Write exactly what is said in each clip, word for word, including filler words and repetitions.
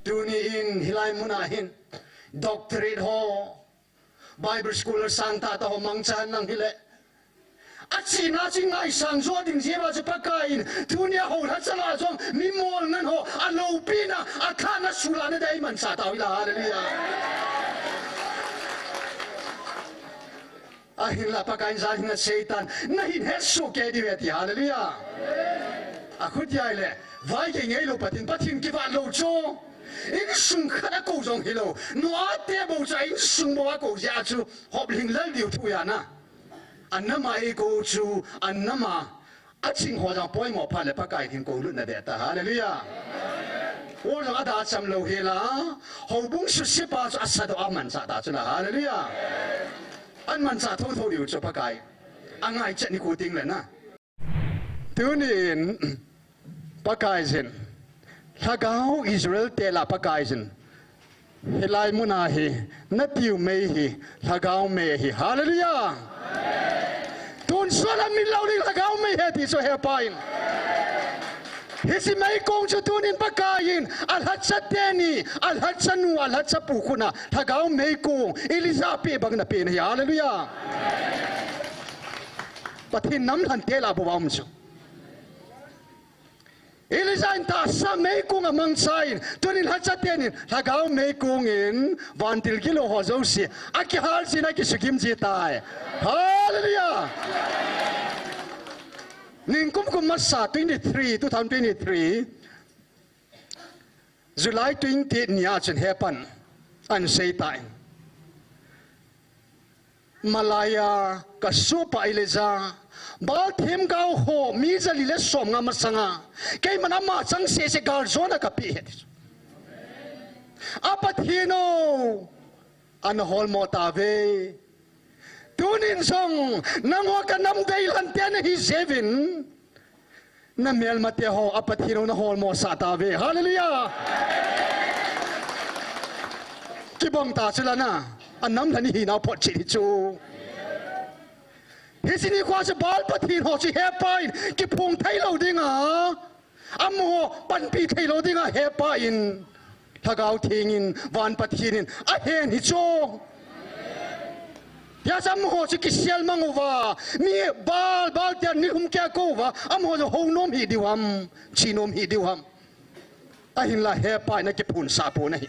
Tuni in hilai muna hin doctorate ho, Bible scholar sangtah tah ho mangcha nang hile, achena chu ngaisang jo ding jeh uva chu Pakai in tunia houlhacha lah jong mi molngan ho, aloupina, athahna, sulahna dia eimanchah tau hila. Hallelujah. Ahinla Pakai in jan hin aseitan, nahin hetsoh kei diu ahi ati. Hallelujah. Akhutia ahile, vai kei ngeilou Pathen, Pathen kivat lou chu. Insung khat a kou jong hilou. Noah te bou chu a insung bou a kou jeh a chu hoplhing lel diu thu ahi na. Anama eikou chu, anama aching ho jong poimo phat le Pakai in hin koulutna deh ta. Hallelujah. Ol jong ada cham lou hela, houbung suse pa chu asadoh a manchah ta chu la. Hallelujah. Amanchah thotho diu chu Pakai. Angaichat nikho teng le na. Tunin, Pakai jin, Lhagao Israel te lah Pakai jin, hilai muna hi, natiu mei hi, Lhagao mei ahi. Hallelujah! Tonsot a min lou ding Lhagao mei ahi ti chu Hepa in. Hiche meikong chu tunin Pakai in, alhacha teni, alhacha nu, alhacha pu khut a, Lhagao meikong, Elijah peh bang in apeh ahi. Hallelujah! Pathen namlhen te lah bou a um chu. Elijah in tahsa meikong amangchan, tunin lhacha tenin, Lhagao meikong in, vantil gilou ho jouse, akihal jin akisugim ji tai. Hallelujah! Ningkum kum masa twenty-three, two thousand twenty-three, July twenty-eight nia chun Hepan ahin seitan. Malaiya, kasohpa Elijah, Baal themgao ho mi jali le somnga masanga, keiman ama chang sese galjona kapeh ahi. A Pathen o, ana holmo tauve. Tunin jong, nangho kanam veilhang te nahi jeh uvin, namelmate ho, a Pathen ho naholmo sah tauve. Hallelujah! Kibang ta chu la na, anamlhen ihinau photchet hi chu. Hiche nikho chu Baal pathen ho chu Hepa in kiphong thei lou dinga, amaho panpi thei lou dinga Hepa in, Lhagao Theng in, van Pathen in ahen hi chu. Hijeh a chu amaho chu kisel mang uva, mi Baal, Baal tia nilhum keh a kou uva, amaho chu hou nom hih diu ham, che nom hih diu ham. Ahinla Hepa in akiphonsah pon ahi.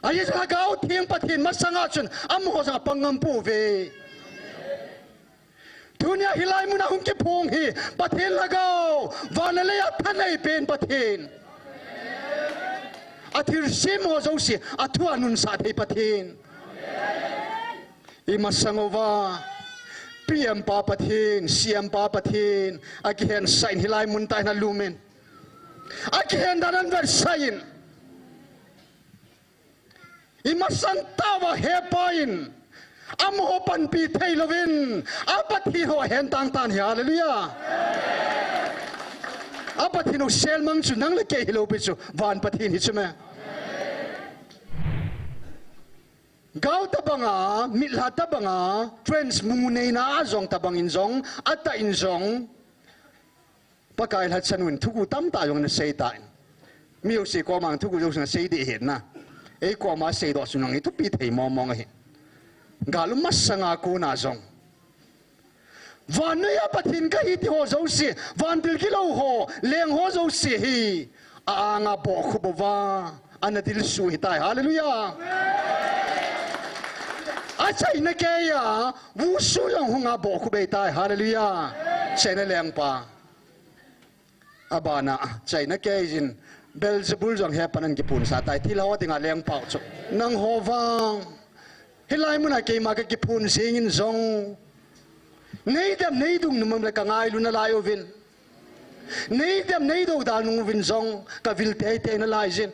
Ajeh chu Lhagao Theng Pathen masanga chun amaho jong apang ngam pouve. Tunia hilai muna hung kiphong hi Pathen Lhagao, van le lei a thanei pen Pathen. Athilsem ho jouse athua nunsah thei Pathen. Imasang uva, P M pa Pathen, C M pa Pathen, akihensah in hilai mun tah hin alumin. Akihen dan ahin vetsah in. Imasang tah uva Hepa in, amaho panpi thei louvin, a Pathen ho ahen tang tan hi, hallelujah. A Pathen ho selmang chu nang le kei hilou pi chu, van Pathen hi chu me. Gao tabanga, mitlha tabanga, trance mu neina a jong tabang in jong, atah in jong, Pakai lhacha nun thuguh tamtah jong ana seitan. Mi jouse koma thuguh jouse ana sei ding ahi na. Ei koma seidoh chu nang hi thupi thei mong mong ahi. Gal um masanga kona jong, vannoiya Pathen kahi ti ho jouse, vantil gilou ho, leng ho jouse hi, a-anga bohkhup uva, ana dilsu ahitai. Hallelujah. Achaina keiya, vusu jong hunga bohkhup ahitai. Hallelujah. Achaina lengpa. Abana, achaina kei jin, Beelzebul jong Hepan in akiphonsah tai, thilha ho dinga lengpa u chu. Nangho vang, hilai muna keima kakiphon jing in jong, neidem neidung nung le kangailu nalai uvin. Neidem neidou dal nung uvin jong, kavil teitei nalai jin.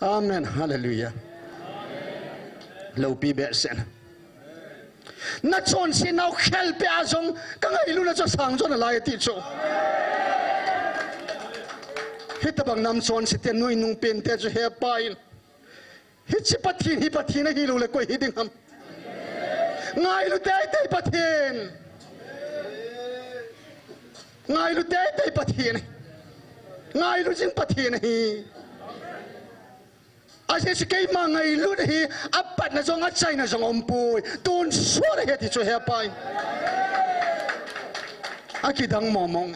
Amen. Hallelujah. Loupi behseh. Nachonsetnau khelpeh a jong, kangailuna chu asang jo nalai ati chu. Hitabang nam chonse te, nuinung pente chu Hepa in, hiche Pathen hi Pathen ahilou le koi hiding ham. Ngailu teitei Pathen. Ngailu teitei Pathen. Ngailu jing Pathen ahi. Ajeh chu keima ngailut ahi, apatna jong achaina jong aumpoi. Tonsot ahi ti chu hepa in. Akidang mong mong.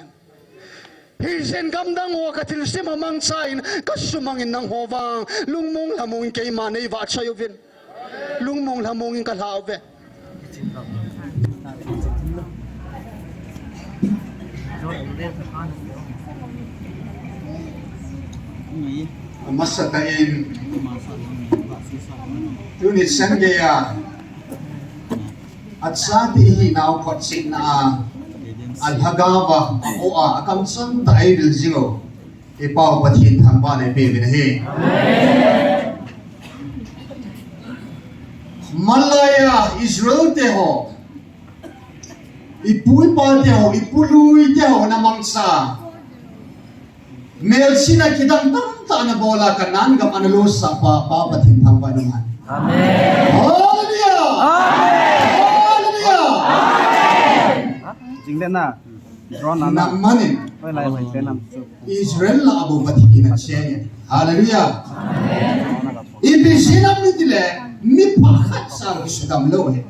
Hijen gamdang ho kathilsim a mangcha in kasumang in nangho vang lungmong lhamong in keima neivahchoi uvin. Lungmong lhamong in kalhau ve. Amasatah in tuni chan geiya achate hinau photchetna a, alhagao a, a-o a, akamchang tah a eivil jing u. I Pau Pathen thangvahna ipeuvin ahi. Malaiya Israel te ho, ipu ipa te ho, ipu lui te ho na mangcha, melchihna kidang tamtah ana bol a, Canaan gam ana losah pa, Pa Pathen thangvahna man. Amen. Hallelujah. Amen. Hallelujah. Amen. Jing le na. Drone na. Nangman in. Oi, lai, lai, lai, lai. Israel lah a bou Pathen in acheng e. Hallelujah. Ipi jeh ham itile, mi phabep cha kisudam lou ahi.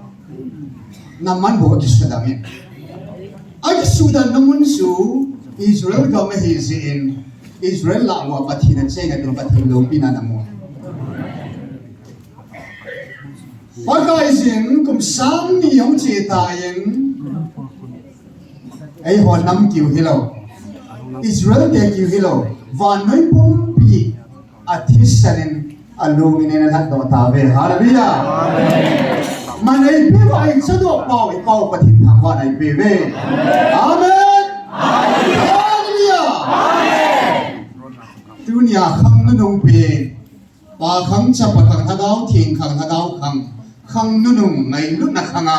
Nangman bou kisudam e. Akisudamna mun chu Israel gam ahi jeh in, Israel lah a bou Pathen in acheng e, tin Pathen loupina namu. Pakaiyin kum sang ni hung che tan, eiho nam kiu hilou, Israel te kiu hilou, vannoi pumpi athisan in alungin eina lhatdoh tauve. Hallelujah. Man eipeuva eichadoh pau, i Pau Pathen thangvahna ipeuvin. Amen. Hallelujah. Tunia khang nunung pen, Pa khang, Chapa khang, Lhagao Theng khang, Lhagao khang, khang nunung ngailutna khang a,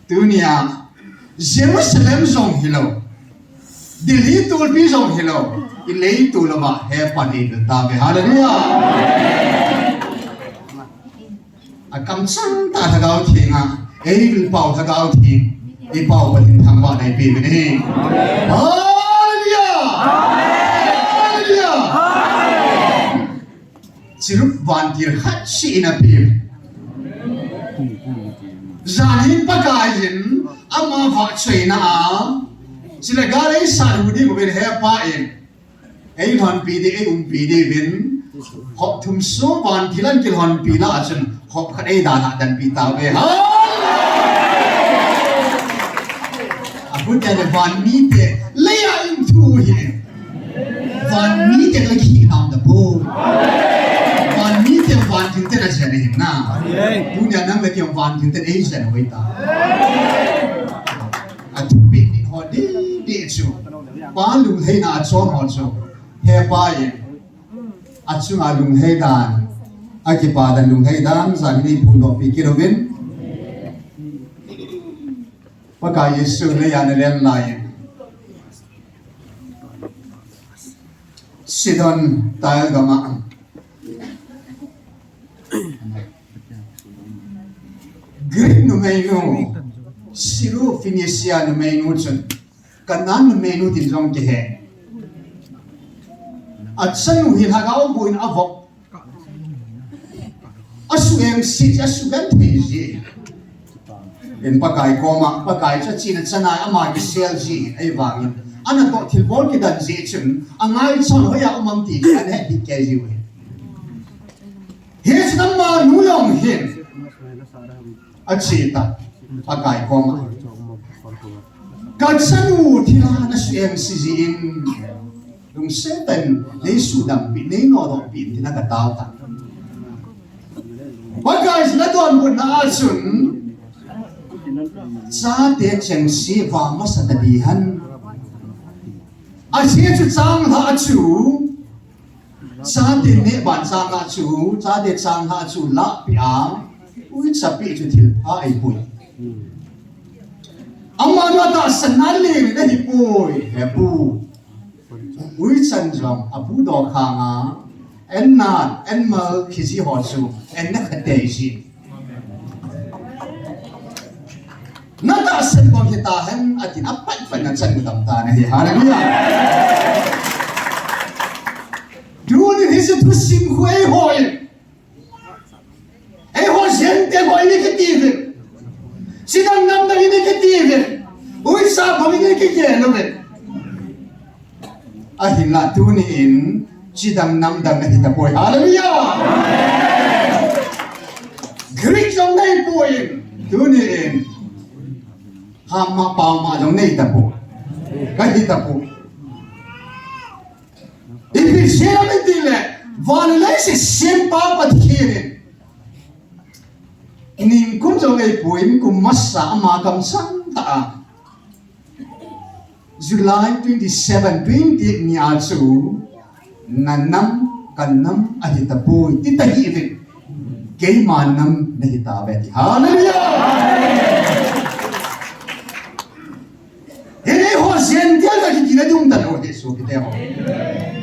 tunia Jerusalem jong hilou, Delhi tulpi jong hilou, i leitol uva hepan eivil tauve. Hallelujah. Akamchang tah Lhagao Theng a eivil pau Lhagao Theng, i Pau Pathen thangvahna ipeuvin ahi. Hallelujah. Hallelujah. Chirup vantil khat seh in apeu. Jan hin Pakaiyin ama vahchoina a, chule gal eisat u ding uvin hepa in eilhonpi ding, eiumpi ding uvin, hop thum sung vantil ana kilhonpi lah a chun hop khat eidalha danpi tauve. Hallelujah. Ahung teng le van mite, leiya um thu hi. Van mite la kihi nam da po. Van mite vantil te na jen ahi na. Tunia nang le kei vantil te eijen u ahi ta. Athupeh ding ho ding ding chu, Pa lunglhaina achon ho chu, hepa in achunga lunglhai dan, akipa dan, lunglhai dan, jan hin eiphondohpi kit uvin. Pakai Jesu na jana len lai in, Sidon Tyre gam a Greek numeinu, Syrophoenicia numeinu chun, Canaan numeinu tin jong kihe. Achanu hi Lhagao boh in avop. Asuheng si, asugenthei ji. In Pakai koma, Pakai chu achena chana ama kisel ji, ahivangin. Anatoh thilbol kidan ji chun, angaichan hoiya um am ti, ana het kit kei jiu ahi. Hichun amanu jong hin ache ta, Pakai koma. Kachanu thilha nasuheng si jin, lungset tah in neisudampi, neinodohpi in tin akatao ta. Pakai jin adonbutna a chun, chate chengse vah masa ta ding hen. Ajeh chu changlhah chu, chate neh ban changlhah chu, chate changlhah chu lahpeh a, uicha peh chu thilpha ahipoi. Amanu atahsanna len in ahipoi, hepu. Uichan jong apu dokhang a, en nan, en mal khiji ho chu, en na khatei ji. Natahsan bang hita hen, atin apatpatna chan u dam tan ahi. Hallelujah. Thusim khu eiho in. Eiho Gentile ho in ikiti uvin. Chidang namdang in ikiti uvin. Uicha bang in ikigel uvin. Ahinla tuni in chidang namdang nahi tapoi. Hallelujah. Greek jong nahi poi. Tuni in. Hama pama jong nahi tapoi. Kahi tapoi. Ipi jeh ham itile, van le leiset sempa Pathen in. Ningkum jong eipui in kum masa ama kamsang tah a. July twenty-seven, twenty-eight ni a chu, na nam, ka nam ahi tapoi, ti ta hih uvin. Keima nam nahi tauve ti. Hallelujah! Hile ho Gentile kiti na ding um talou hi sopite ho.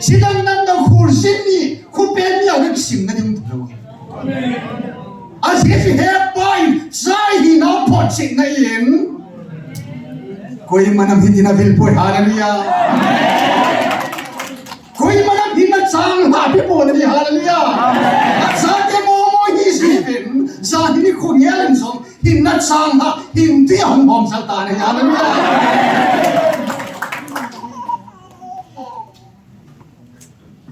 Chidang namdang khurjin ni, khupen ni a kisim na ding um talou hi. Ajeh chu hepa in, cha ihinau photchetna in. Koima nam hitin avil poi, hallelujah. Koima nam hin achang lha pe pon ahi, hallelujah. Achate momo hi jeh uvin, jan hi nikho ngel in jong, hinna chang lha, hin tui ahung hom jal tan ahi, hallelujah.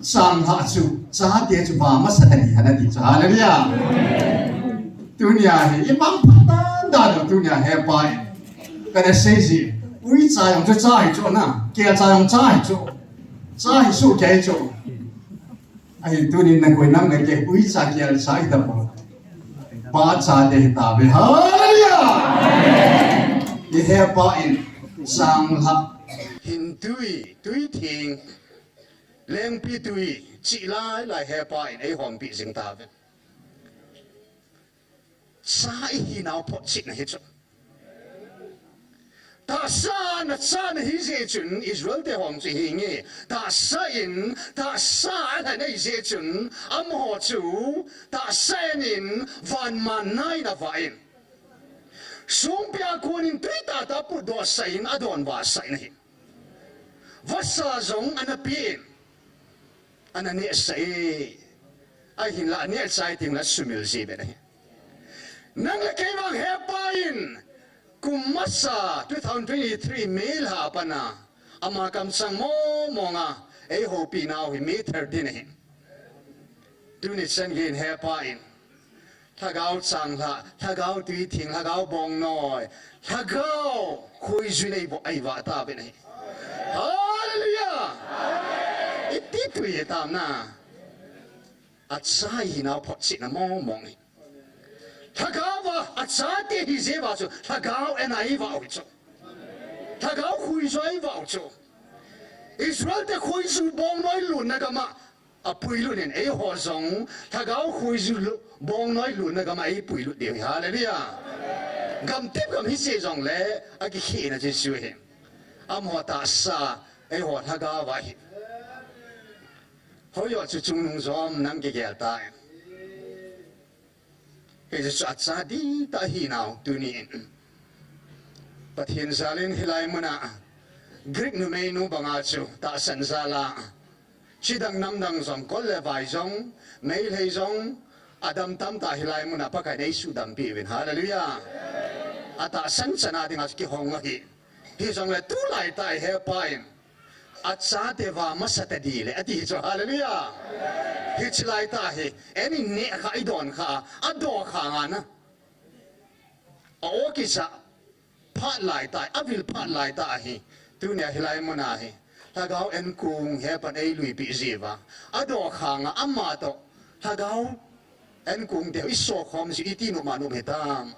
Chang lha chu, chate chu va masa tah ahi, ana ti chu, hallelujah. Tunia hi, i vangphat dan dan u tunia hepa in. Kana sei ji, uicha jong chu cha hi chu na, kelcha jong cha hi chu. Cha hi chu kei chu. Ahin tunin na koi nam na kei uicha kelcha hi tapoi. Pa chate hi tauve. Hallelujah! I hepa in chang lha. Hin tui, tui theng. Lengpitui, chih lai lai hepa in eihonpi jing tauve. Cha ihinau photchetna hi chu. Tahsa na cha nahi jeh chun Israel te hon chu hinge. Tahsa in, tahsa alhan ahi jeh chun amaho chu, tahsa in van manna in avah in. Songpi a kon in tui tahtah putdoh sah in adon vah sah in ahi. Vasa jong ana pe in. Ana nehsah e. Ahinla aneh chai teng le sumil ji be ahi. Nang le kei vang hepa in kum masa two thousand twenty-three May lha pat a ama kamsang mong mong a eihoupi nau hi May thirteen ahi. Tuni chan gei in hepa in Lhagao chang lha, Lhagao tui theng, Lhagao bongnoi, Lhagao khuijui nei bo ai va ta ve nei. Hallelujah! Iti tui e tam na. Acha ihinau photchetna mong mong e. Lhagao va, achate hi jeh va chu, Lhagao en ai va u chu. Lhagao khuijui va u chu. Israel te khuijui bongnoi lutna gam a, apui lut in eiho jong, Lhagao khuijui lu-, bongnoi lutna gam a eipui lut diu hi. Hallelujah. Gamtep gam hi se jongle, akikhehna Jesu hi. Amaho tahsa, eiho Lhagao va hi. Hoiho chu chungnung jom nang kigel ta. Hiche chu acha dihtah ahinau tuni in. Pathen jal in hilai mun a Greek numeinu banga chu tahsan jal a. Chidang namdang jong, kol le vai jong, meilhei jong, adam tamtah hilai mun a Pakai in eisudampi uvin. Hallelujah. Atahsan chan a dinga chu kihong ahi. Hijongle tulai tah a hepa in. Achate va masa ta ding le, ati chu, hallelujah. Hiche lai tah hi, eini neh kha, idon kha, adoh kha nga na. A-o kisa, phat lai tah, avil phat lai tah hi. Tunia hilai mun a hi. Lhagao enkong hepan eiluipi jiuva. Adoh kha nga ama toh. Lhagao enkong te, isokhom ji, iti nom a nom hitam.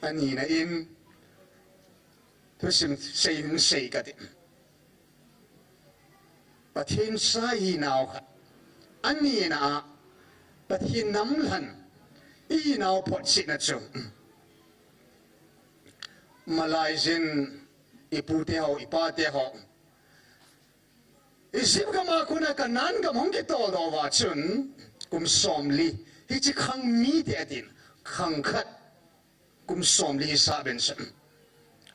Anina in, Thusim sei hin sei kati. Pathen cha ihinau khat. Anina a, Pathen nam lhan ihinau photchetna chu. Malaiyin ipute ho, ipate ho. Egypt gam a kona Canaan gam hung kitoldoh uva chun, kum somli, hiche khang mite atin, khang khat, kum somli hisah uvin chun.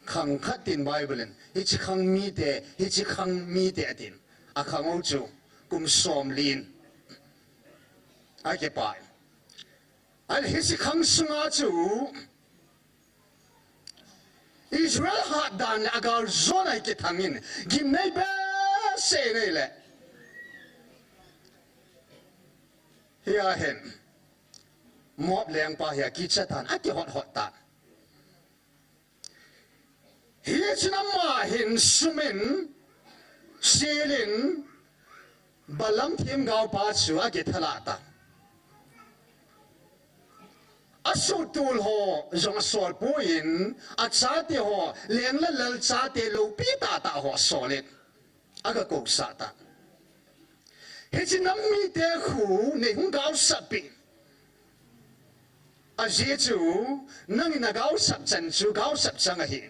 Khang khat tin Bible in, hiche khang mite, hiche khang mite atin. Akhang u chu, kum somlin akipah in. Ahin hiche khang sunga chu Israel hatdan le agal jona hi kithang in, gimnei behseh in ahile, hia hin Moab lengpa hi akicha tan, akihot hot tan. Hichun ama hin sumin, silin, Balaam themgaopa chu akithalah tan. Asuhtul ho jong asolpoi in, achate ho, leng le lal chate loupi tahtah ho asol in, agakousah tan. Hiche nam mite khu neihung gaosap peh in. Ajeh chu, nangin nagaosap chan chu gaosap chang ahi.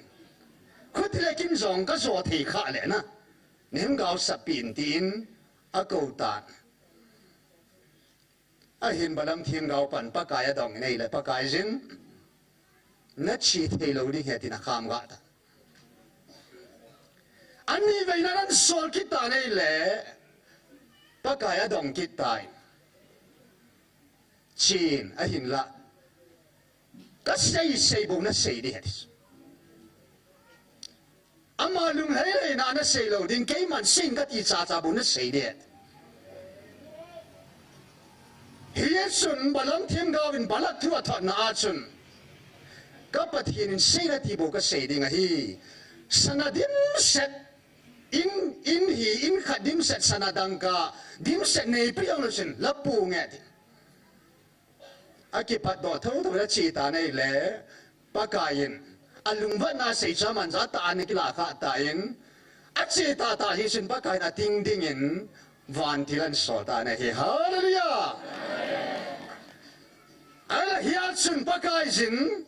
Khuti le kin jong kajo thei khah le na, neihung gaosap peh in tin akou tan. Ahin Balaam themgaopan Pakai adong in ahile, Pakaiyin, nache thei lou ding ahi tin akham gah tan. Aniveina ana sol kit tan ahile, Pakai adong kit tan. Chen, ahinla, kasei sei bou nasei ding ahi. Ama lunglhaileina nasei lou ding, keiman seiyin kati chacha bou nasei ding. Hichun Balaam themgaovin Balak thu athotna a chun, ka Pathen in seiyin ati bou kasei ding ahi. Sana dimset, in, in hi, in khat dimset sana dangka dimset neipi jongleu chun lapu nge ti. Akipatdoh thotho in ache tan ahile, Pakaiyin alungvetna seicha manja tah in akilahkhah tan, ache tahtah hichun Pakaiyin ating dingin vantil ana sol tan ahi. Hallelujah! Ahile hichun Pakaiyin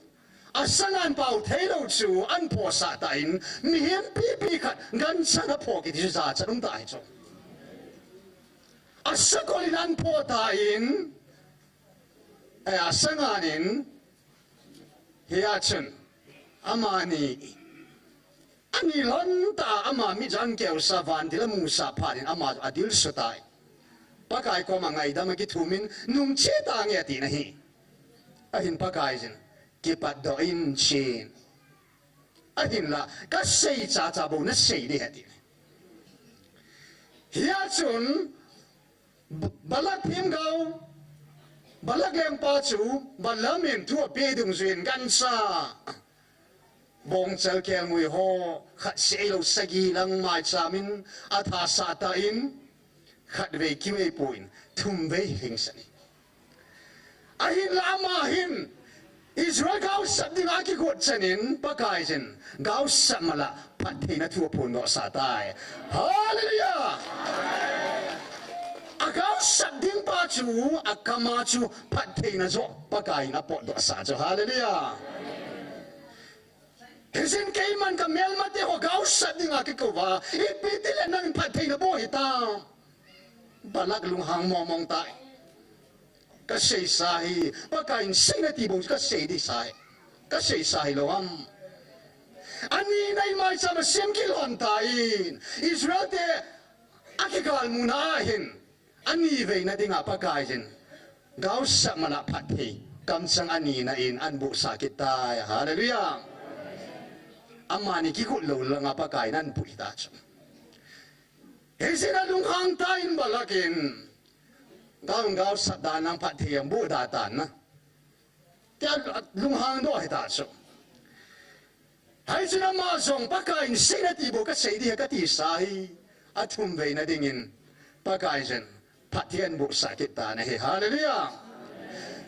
asangan pao theilou chu ana phosah tan, mihem pipi khat gancha ana pho kiti chu jachat um tah ahi chu. Asakol in ana pho tan, eh, asangan in, hichun amani, ani lhon tah a ama mit jong ana keosah, vantil amusah phat in ama adilsu tan. Pakai koma ngaidam akithum in, nungche tange ati na ahi. Ahin Pakaiyin, kipatdoh in, chen. Ahinla, kasei chacha bou nasei ding ahi ati. Hichun, B-, Balak themgao, Balak lengpa chu Balaam in thu apeh dungjuiyin gancha, bongchal kelngoi ho, khat seilou sagi lang maicham in athasah tan, khatvei kimu ahipon, thumvei hinsah in. Ahinla ama hin, Israel gaosap dinga akigot chan in, Pakaiyin, gaosap mala phattheina thu aphondohsah tai. Hallelujah! Agaosap ding pa chu, akam a chu phattheina joh Pakaiyin apotdohsah chu. Hallelujah! Hijeh in keiman kamelmate ho gaosap dinga kikou va, ipi tile nangin phattheina boh hitam. Balak lunghang mongmong tai. Kaseisa hi, Pakaiyin sei nati bou kasei ding sa hi. Kaseisa hilou ham. Ani nai maicham a semkit lhon tan. Israel te akigalmuna ahin. Aniveina dinga Pakaiyin gaosap mala phatthei kamchang anina in ana bohsah kit tai. Hallelujah. Amani kigot lou langa Pakaiyin ana pui ta chu. Hijeh in alunghang tan Balak in, gao, gaosap dan lang phatthei ahin boh da tan na. Tia lunghang doh hita chu. Hichun ama jong Pakaiyin sei nati bou kasei ding ahi kati sa hi. Athumveina dingin Pakaiyin phatthei ana bohsah kit tan ahi. Hallelujah.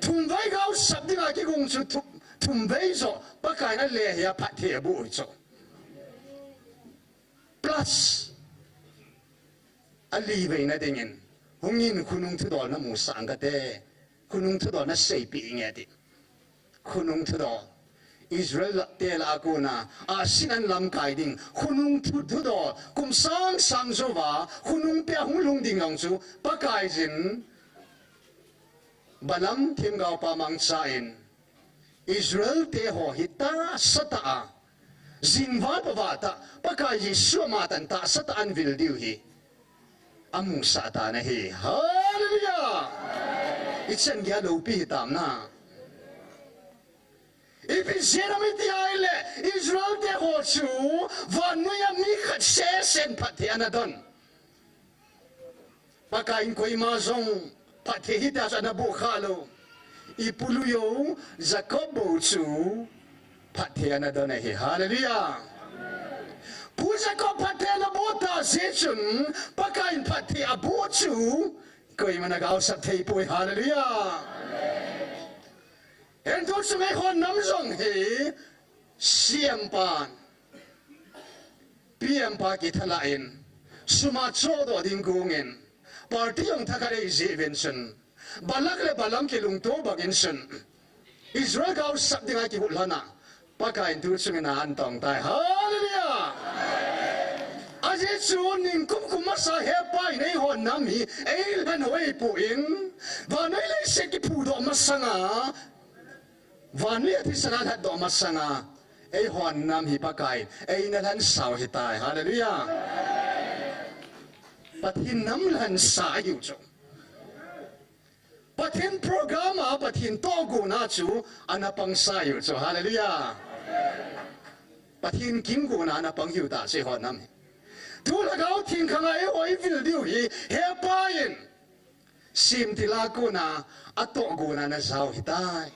Thumvei gaosap dinga kigon chu thum, thumvei joh Pakaiyin ale hi a phatthei aboh hi chu. Plus, aliveina dingin, hungin khonung thudol namusah ing kate, khonung thudol naseipeh inge ati. Khonung thudol. Israel te lah a kona, ahsi in ana lamkai ding, khonung thu, thudol, kum sang sang jouva, khonung pia hung lhung ding jong chu, Pakaiyin, Balaam themgaopa mangcha in, Israel te ho hi tahsa tah a, jingval pavah tah, Pakai Jesu amatah in tahsa tah a ana vil diu hi. amusah tan ahi. Hallelujah! Ichan gei a loupi hitam na. Ipi jeh ham iti ahile, Israel te ho chu, vannoi a mi khat sesen phatthei ana don. Pakaiyin koima jong phatthei hiti chu ana boh khalou. Ipu lui u Jacob bou chu phatthei ana don ahi. Hallelujah. Pu Jacob phatthei ana boh tah jeh chun, Pakaiyin phatthei aboh chu koiman agaosap thei poi. Hallelujah. Hin tuchung eihon nam jong hi, C M pan, P M pa kithalah in, sum a chohdoh ding gong in, party jong thakhat eijih uvin chun, Balak le Balaam kilungto bang in chun, Israel gaosap dinga kihut lhon a, Pakaiyin tuchung in ana tong tai. Hallelujah! Ajeh chu ningkum kum masa Hepa in eihon nam hi eilhen hoi poi in, vannoi leiset kiphudoh masang a, vannoi a thisan a lhatdoh masang a, eihon nam hi Pakaiyin eina lhansau hitai. Hallelujah! Pathen nam lhansa ahiu chu. Pathen program a, Pathen tohgon a chu ana pangsa ahiu chu. Hallelujah! Pathen kimgon a ana pang hiu tah chu eihon nam hi. Tu Lhagao Theng khang a eiho eivil diu hi, Hepa in, simtil a kona, atohgon a ana jao hitai.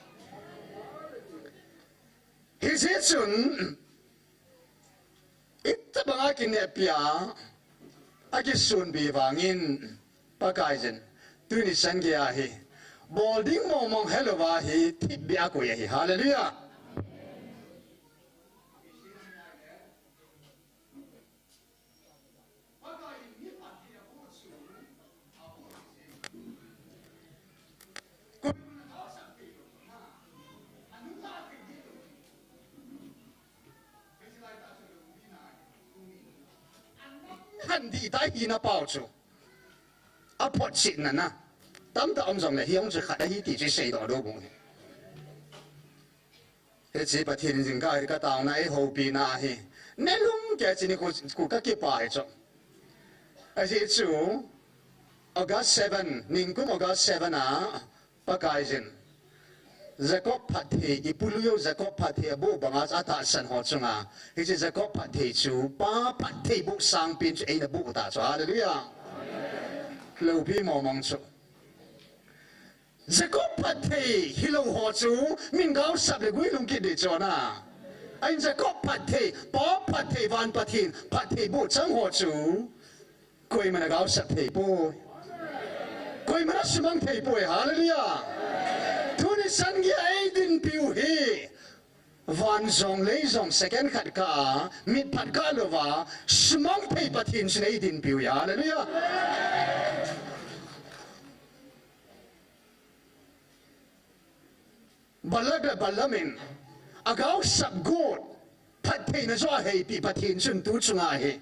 Hijeh chun, itobang a kineppi a, akisonpi vangin, Pakaiyin, tuni chan gei a hi, bol ding mong mong helouva hi, thipbeh a akoi ahi. Hallelujah! Handi tai hina pau chu. Aphotchetna na. Tamtah um jongle hi hung chu khat ahi ti chu seidoh lou bou hi. Hiche Pathen in jingkah hi kataona eihoupina ahi. Nelung kei chini khu, khu kakipah hi chu. Ajeh chu August seven, ningkum August seven a, Pakaiyin Jacob phatthei, ipu lui u Jacob phatthei aboh banga chu atahsan ho chunga, hiche Jacob phatthei chu pa phatthei boh sangpen chu eina boh tah chu. Hallelujah. Loupi mong mong chu. Jacob phatthei hilou ho chu, min gaosap le guilhung kit ding chu ahi. Ahin Jacob phatthei, pa phatthei, van Pathen phatthei boh chang ho chu, koiman agaosap thei poi. Koiman asumang thei poi. Hallelujah. Tuni chan gei a eidinpiu hi, van jong lei jong second khat kah a, mitphat kah louva, sumang thei Pathen chun eidinpiu hi. Hallelujah. Balak le Balaam in agaosap got, phattheina joh aheipeh Pathen chun tu chunga hi,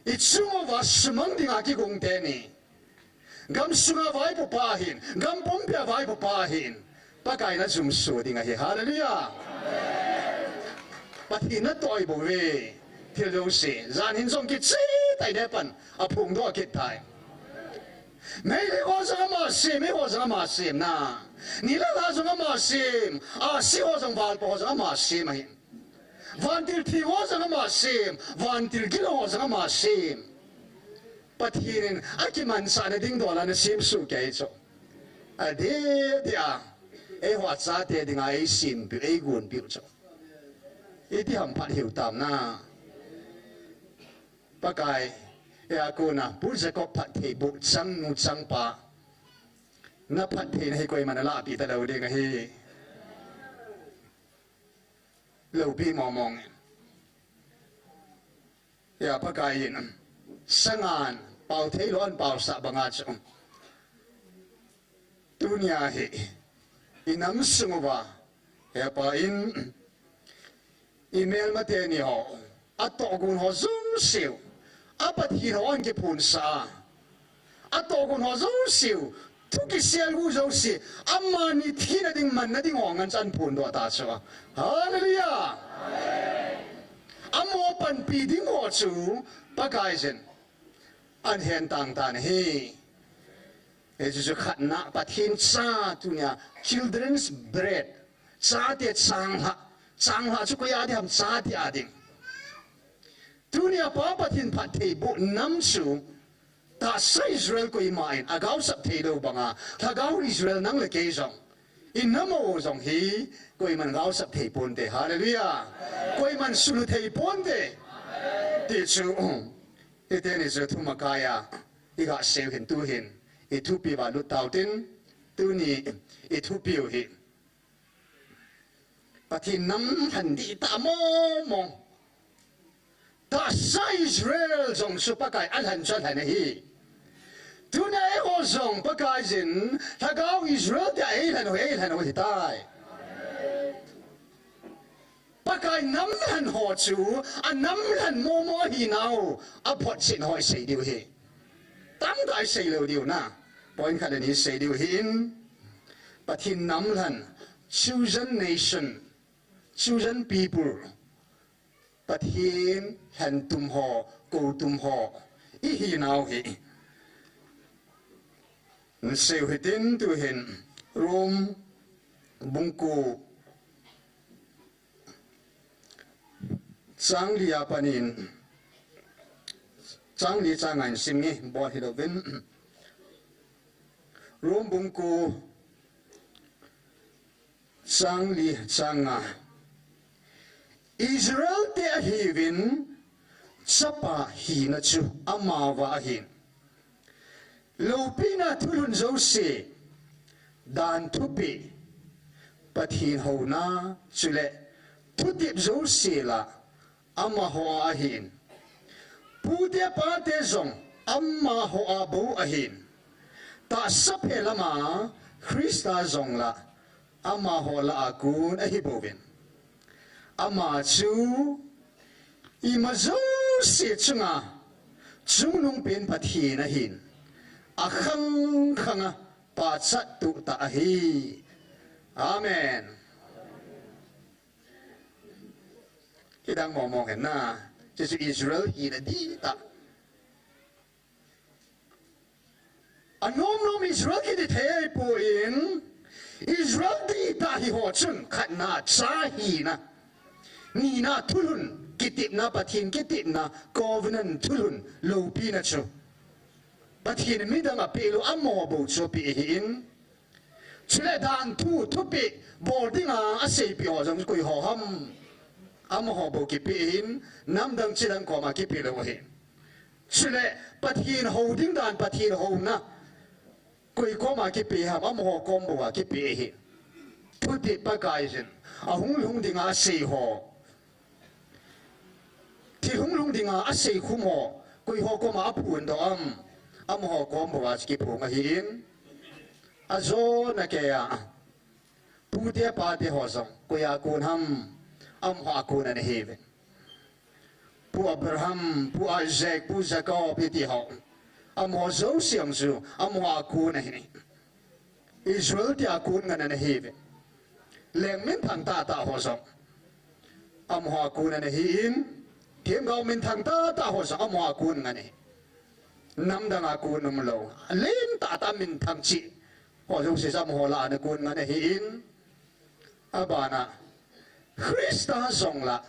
ichung uva sumang dinga kigong teni. Gamsunga vaipopa ahin, gam pumpia vaipopa ahin, Pakaiyin ajumso ding ahi. Hallelujah. Pathen natoh bouve. Thil jouse, jan hin jong kicheh tai, neopan aphongdoh kit tai. Meitei ho jong ama sem, eiho jong ama sem na. Nilhah jong ama sem, ahsi ho jong, valpa ho jong ama sem ahin. Vantil theng ho jong ama sem, vantil gilou ho jong ama sem. Pathen in akimansahna ding dol a ana sem soh kei chu. Adeh deh a, eiho achate dinga eisempeh, eigonpeh chu. Iti ham phat hiu tam na. Pakai, eia kona, Pu Jacob phatthei boh chang nu chang pa, na phattheina hi koiman alahpeh talou ding ahi. Loupi mong mong. Eia Pakaiyin, sangan, pao theilou ahin paosah banga chu. Tunia hi, inam sung uva, Hepa in, imelma teni ho, atohgon ho jouseu, apathen ho ahin kiphonsah a, atohgon ho jouseu, thu kisel gu jouse, amani thina ding, manna ding ho ngen chan phondoh ta chu. Hallelujah! Amo panpi ding ho chu, Pakaiyin, An hen tang tan ahi. Hichu chu khatna, Pathen cha tunia children's bread. Chate changlhah. Changlhah chu koi a ding ham, chate a ding. Tunia Pa Pathen phattheiboh nam chu tahsa Israel koima in agaosap thei lou banga, lhagao Israel nang le kei jong, i nam u jong hi koiman gaosap thei ponte. Hallelujah. Koiman sulu thei ponte. Ti chu, hiteni chu thumakai a i gasei u hin tuhin i thupi uva lut tau tin, tuni i thupi u hi Pathen nam lhen ding tah mong mong. Tahsa Israel jong chu Pakai a lhen chu a lhen ahi. Tunia eiho jong Pakaiyin lhagao Israel tia ei lhen u, ei lhen u hitai. Pakai nam lhen ho chu a nam lhen mong mong ahinau a photchetna ho i sei diu ahi. Tamtah i sei lou diu na. Point khat le ni sei diu ahin. Pathen nam lhen, chosen nation, chosen people. Pathen lhen tum ho, kou tum ho i hinau hi. Sei u hitin tuhin Rome bung ko chang li a panin, chang li chang nga in sim nge, bol hilou vin. Rome bung ko chang li chang nga. Israel te ahiuvin, chapa hina chu amavang ahin. Loupina thulhun jouse, dan thupeh, Pathen houna, chule thutep jouse la amaho a ahin. Pute pate jong amaho a bou ahin. Tahsa phe lama Christa jong la amaho lah a kon ahi bouvin. Ama chu ima jouse chunga chungnungpen Pathen ahin, akhang khanga pachat tuhtah ahi. Amen. Kidang mong mong hen na. Chuchu Israel hina ding tah. Anom nom Israel kiti thei poi, Israel ding tah hi ho chun khatna cha hina, nina thulhun kitepna, Pathen kitepna, covenant thulhun loupina chu Pathen midang a peh lou, amaho bou chu apeh ahin. Chule dan thu, thupeh bol dinga aseipeh ho jong koi ho ham? Amaho bou kipeh ahin, namdang chidang koma kipeh lou ahi. Chule Pathen hou ding dan, Pathen houna koi koma kipeh ham? Amaho kom bou a kipeh ahi. Thutep Pakaiyin ahung lhung dinga asei ho, thil hung lhung dinga asei khum ho, koi ho koma aphong doh am? Amaho kom bou a chu kiphong ahin. Ajona kei a, pute pate ho jong koi a kon ham? Amaho a kon ana hiuvin. Pu Abraham, Pu Isaac, Pu Jacob iti ho, amaho jouse jong chu amaho a kon ahi. Israel tia kon ngen ana hiuvin. Leng minthang tahtah ho jong amaho a kon ana hin, themgao minthang tahtah ho jong amaho a kon ngen ahi. Namdang a kon umlou, leng tahtah minthang cheh ho jouse jong amaho lah a ana kon ngen ahin. Abana Christa jong la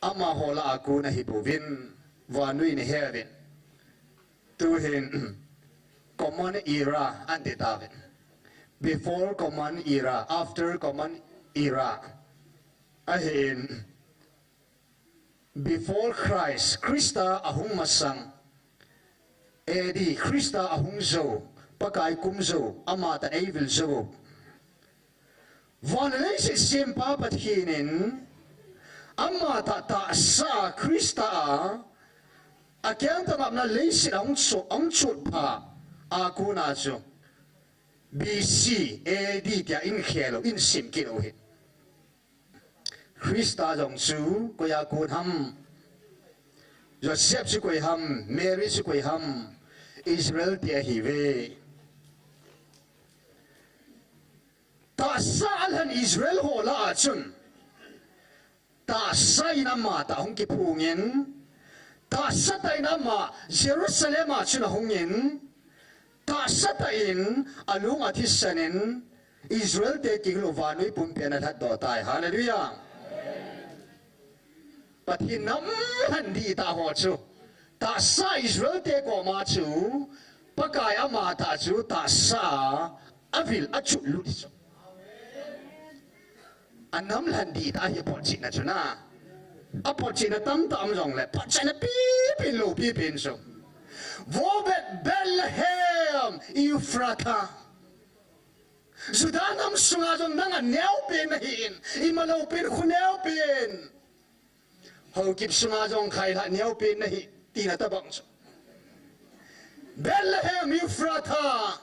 amaho lah a kon ahi bouvin, vannoi in ahe uvin. Tuhin Common Era anti tauvin. Before Common Era, after Common Era. Ahin, before Christ, Christa ahung masang, A D, Christa ahung jou, Pakai kum jou, amatah in eivil jou. Van leiset sempa Pathen in amatah tahsa a Christa a, akengtah ngapna leiset ahung chot, ahung chot phat a kona chu B C, A D tia in khel u, in sim kit u ahi. Christa jong chu koi a kon ham? Joseph chu koi ham? Mary chu koi ham? Israel te ahiuve. Tahsa alhen Israel ho lah a chun, tahsa in amatah hung kiphongin, Tahsa tah in ama Jerusalem a chun ahung in, tahsa tah in alung athisan in, Israel te kigel u vannoi pumpi a ana lhatdoh tai. Hallelujah. Pathen namlhen dihtah ho chu, tahsa Israel te koma chu, Pakai ama tah chu tahsa a avil achutlut chu. Anamlhen dihtah hi apotchihna chu na. Apotchihna tamtah um jongle, potchihna pipen lou pipen chu. Vo Bet Bethlehem Ephrathah. Judah nam sunga jong nang aneo pen nahin, ima lou pen, khu neo pen. Haokip sunga jong khailhah neo pen nahi, tina tabang chu. Bethlehem Ephrathah.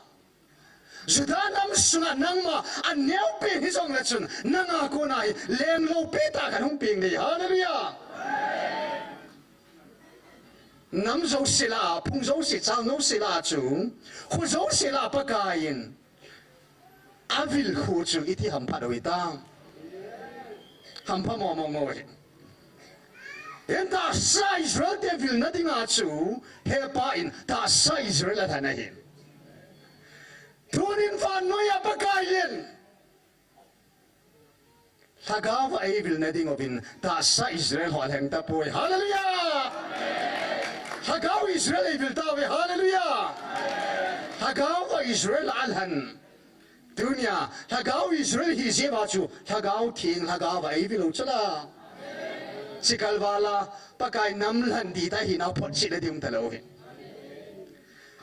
Judah nam sunga nangma aneo pen hijongle chun, nanga kona hi leng loupi tah khat hung peng ding. Hallelujah. Nam jouse lah a, phung jouse, chang jouse lah a chu, kho jouse lah a Pakai in avil khu chu iti hamphat u hitam? Hampha momo mo hi. Hijeh in tahsa Israel te vilna dinga chu, hepa in tahsa Israel alhen ahi. Tunin vannoi a Pakai in Lhagao a eivilna ding uvin tahsa Israel ho alheng tapoi. Hallelujah! Lhagao Israel eivil tauve. Hallelujah! Lhagao a Israel alhen. Tunia, Lhagao Israel hi jeh uva chu, Lhagao Theng, Lhagao a eivil u chu la. Chikal vala, Pakai namlhen dihtah hi na photchihna ding um talou hi.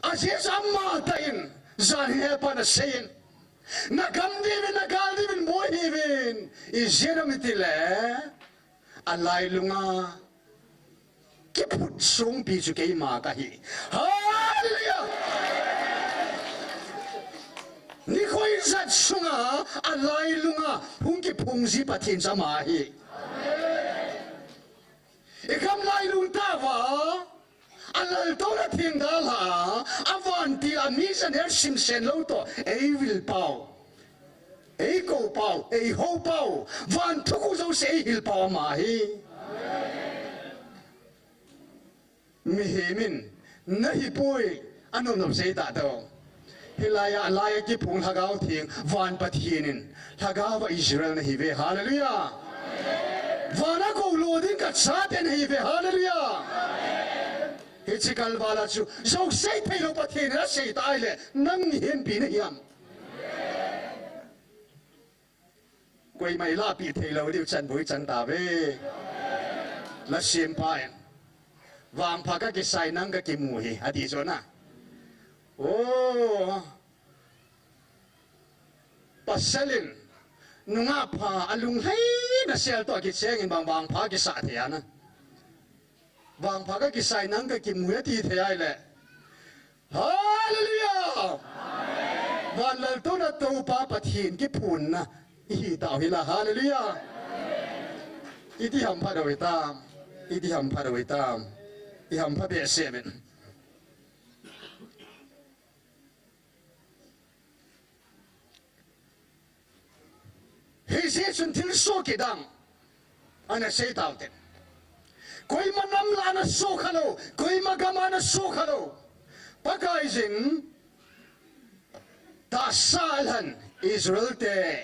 Ajeh chu ama tah in, jan hi hepa nasei in. Nagam diuvin, nagal diuvin, boi hiuvin. Ijeh inem itile, alailunga kiphut songpi chu keima kahi. Hallelujah! Nikho ijat sunga, alailunga hung kiphung ji Pathen chu ama ahi. Igam lailung tah uva, alaltouna theng dalha a, avantil a mi janel simsen lou toh, eivil pau, eikou pau, eihou pau, van thuguh jouse eihil pau ama ahi. Mihem in, nahipoi, anom nom sei tah tao. Hilai a, lai a kiphung Lhagao Theng, van Pathen in, Lhagao a Israel nahiuve, hallelujah. Van a kou lo ding kachate nahiuve, hallelujah. Hiche kalval a chu, jouse theilou Pathen in asei tah ahile, nang mihem pi nahi ham? Koima ilahpeh theilou diu chan boi chan tave. Lasempa in, vangpha kakisai nang kakimu hi, ati chu na. O, pasal in, nungah pha alunglhaina sel toh kicheng in bang vangpha kisah thei ana. Vangpha kakisai nang kakimu hi ati thei ahile. Hallelujah! Van laltouna Toupa Pathen kiphunna ihi tau hila. Hallelujah! Iti hamphat u hitam, iti hamphat u hitam, ihampha behseh uvin. Hijeh chun thilsoh kidang ana sei taute. Koima nam lah a ana soh khalou, koima gam a ana soh khalou. Pakaiyin tahsa alhen Israel te.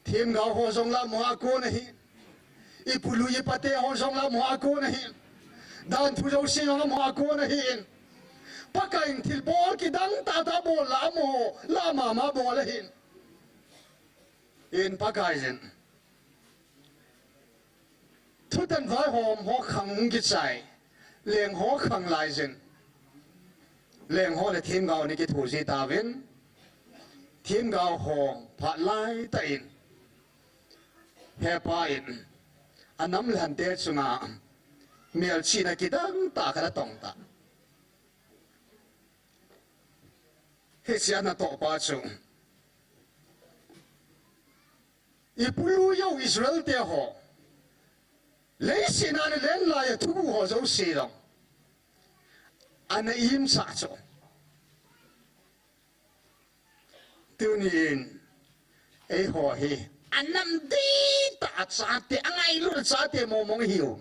Themgao ho jong lah mo a kon ahi. Ipului ipate ho jong lah mo a kon ahi. Danthu jouse jong lah mo a kon ahi. Pakaiyin thilbol kidang tahtah bol lah mo, lah mama bol ahi. In Pakaiyin thutan vaihom ho khang kichai, leng ho khang laiyin, leng ho le themgao ni kithoji tauvin, themgao ho phat laitah in, hepa in, anam lhante chunga melchihna kidang tah khat atong ta. Hiche a natohpa chu, ipului u Israel te ho, leiset a ana len lai a thuguh ho jouse jong ana imsah chu. Tunin, eiho hi, Anam dei tah a chate, angailut chate mong mong ihiu.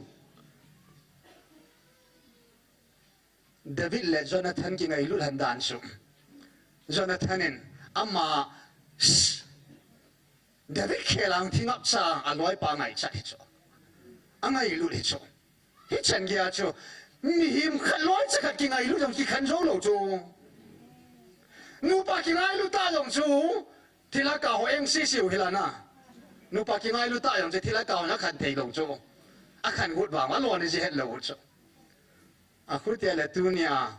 David le Jonathan kingailut lhon dan chu, Jonathan in ama David khel a hung thi ngap cha a loipa ngaichat hi chu. Angailut hi chu. Hichan geiya chu mihem khat loicha khat kingailut jong kikhen jou lou chu. Nupa kingailut ta jong chu thilha kah ho eng sisiu hi la na. Nupa kingailut ta jong chu thilha kah ho na khen thei lou chu. Akhen got vang a lon iji het lou chu. Achuti le tunia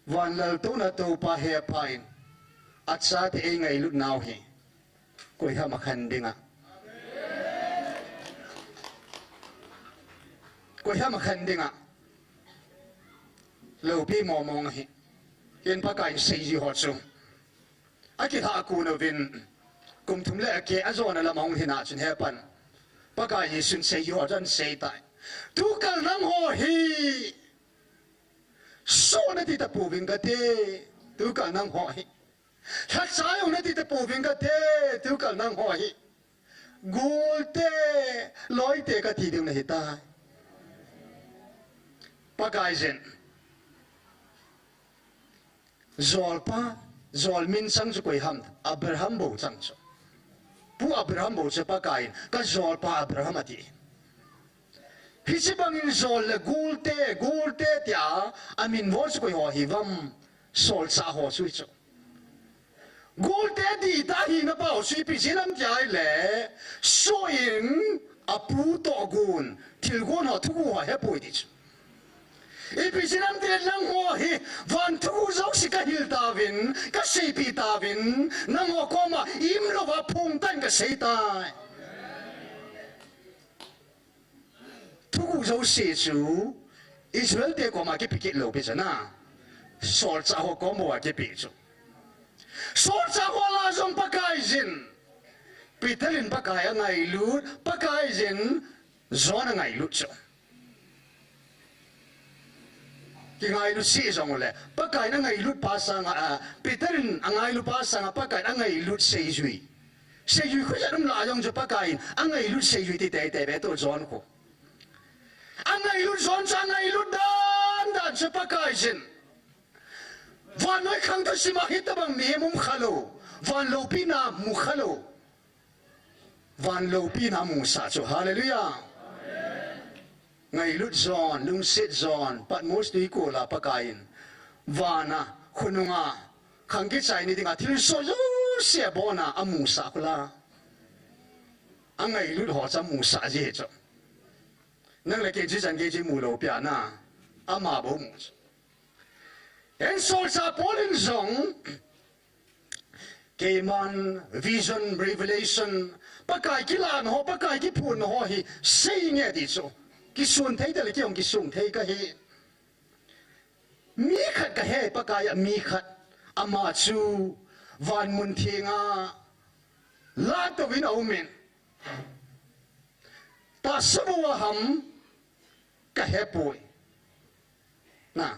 van laltouna Toupa hepa in achate eingailut nau hi koiham akhen dinga, koiham akhen dinga loupi mong mong ahi. Hin Pakai in seiji ho chu akilhah kon uvin, kum thum le akeh a jona lam ahung lhin a chun hepan Pakai Jesun seiji ho chu ahin seitai. Tukal nangho hi soh nati tapouving kate, tukal nangho hi lhacha jong nati tapouving kate, tukal nangho hi golte, loite kati ding nahitai. Pakaiyin jolpa, jol min chang chu koi ham? Abraham bou chang chu. Pu Abraham bou chu Pakaiyin ka jolpa Abraham ati. Hiche bangin jol le golte, golte tia amin vo chu koi ho hiuvem? Solchah ho chu hichu. Golte dihtah hina pa ho chu ipi jeh ham tia ahile, soh in apu tohgon, thilgon ho, thuguh ho ahepoi ti chu. Ipi jeh ham itile nangho hi van thuguh jouse kahil tauvin, kaseipeh tauvin, nangho koma imlouva phongtah in kaseitai. Thuguh jouse chu Israel te koma kipe kit lou pi chu na. Solchah ho kom bou a kipe chu. Solchah ho lah a jong Pakaiyin, Peter in Pakai angailut, Pakaiyin John angailut chu. Kingailut seh jongle, Pakaiyin angailut pa sanga, a, Peter in angailut pa sanga, Pakaiyin angailut seijui. Seijui khu jat um lah a jong chu Pakaiyin angailut seijui ti teitei be toh John khu. Angailut John chu angailut dan dan chu Pakaiyin vannoi khang thusima hitobang mihem um khalou, van loupina mu khalou. Van loupina amusah chu. Hallelujah. Ngailut John, lungset John, Patmos tuikol a Pakaiyin vana, khonunga, khang kichai ni dinga thilsoh jouse abona amusah khu la. Angailut ho chu amusah ji chu. Nang le kei chu chan gei chu imu lou pi a na. Ama bou mu chu. Hin solchah Paul in jong, keiman vision, revelation, Pakai kilahna ho, Pakai kiphonna ho hi seinge ati chu. Kisun thei tale kei jong kisun thei kahi. Mi khat kahe, Pakai a mi khat. Ama chu van mun thenga lahtouvin aumin. Tahsa bou a ham kahepoi. Na,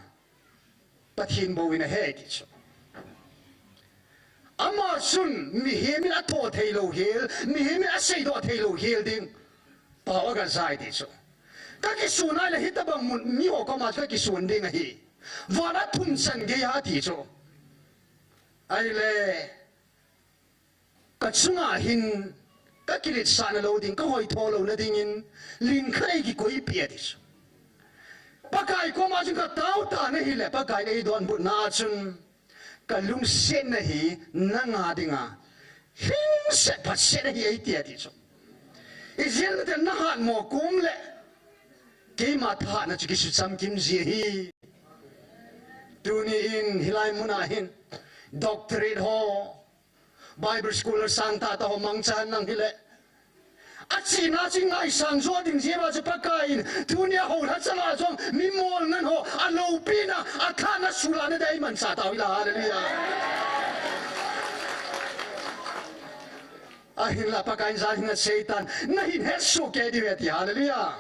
Pathen bou in ahe ti chu. Ama chun mihem in atoh theilou hel, mihem in aseidoh theilou hel ding pao agajai ti chu. Kakisun ahile hitobang mun miho koma chu kakisun ding ahi. Van a thum chan gei a ti chu. Ahile, kachunga hin kakiletsahna lou ding, kahoitho louna dingin, lin khat eikikoipeh ati chu. Pakai koma chun katao tan ahile, Pakaiyin eidonbutna a chun, kalungsetna hi nanga dinga lhingset phatset ahi eiti ati chu. Ijeh inem itile nahatmo kom le keima thahatna chu kisuchamkim ji ahi. Tuni in hilai muna hin doctorate ho, Bible scholar sangtah tah ho mangchan nang hile, achihna chu ngaisang jo ding jeh uva chu Pakaiyin tunia houlhachal a jong mimol ngen ho aloupina, athahatna sulahna dia eimanchah tau hila. Hallelujah. Ahinla Pakaiyin jan hin aseitan, nahin hetsoh kei diu ahi ati. Hallelujah.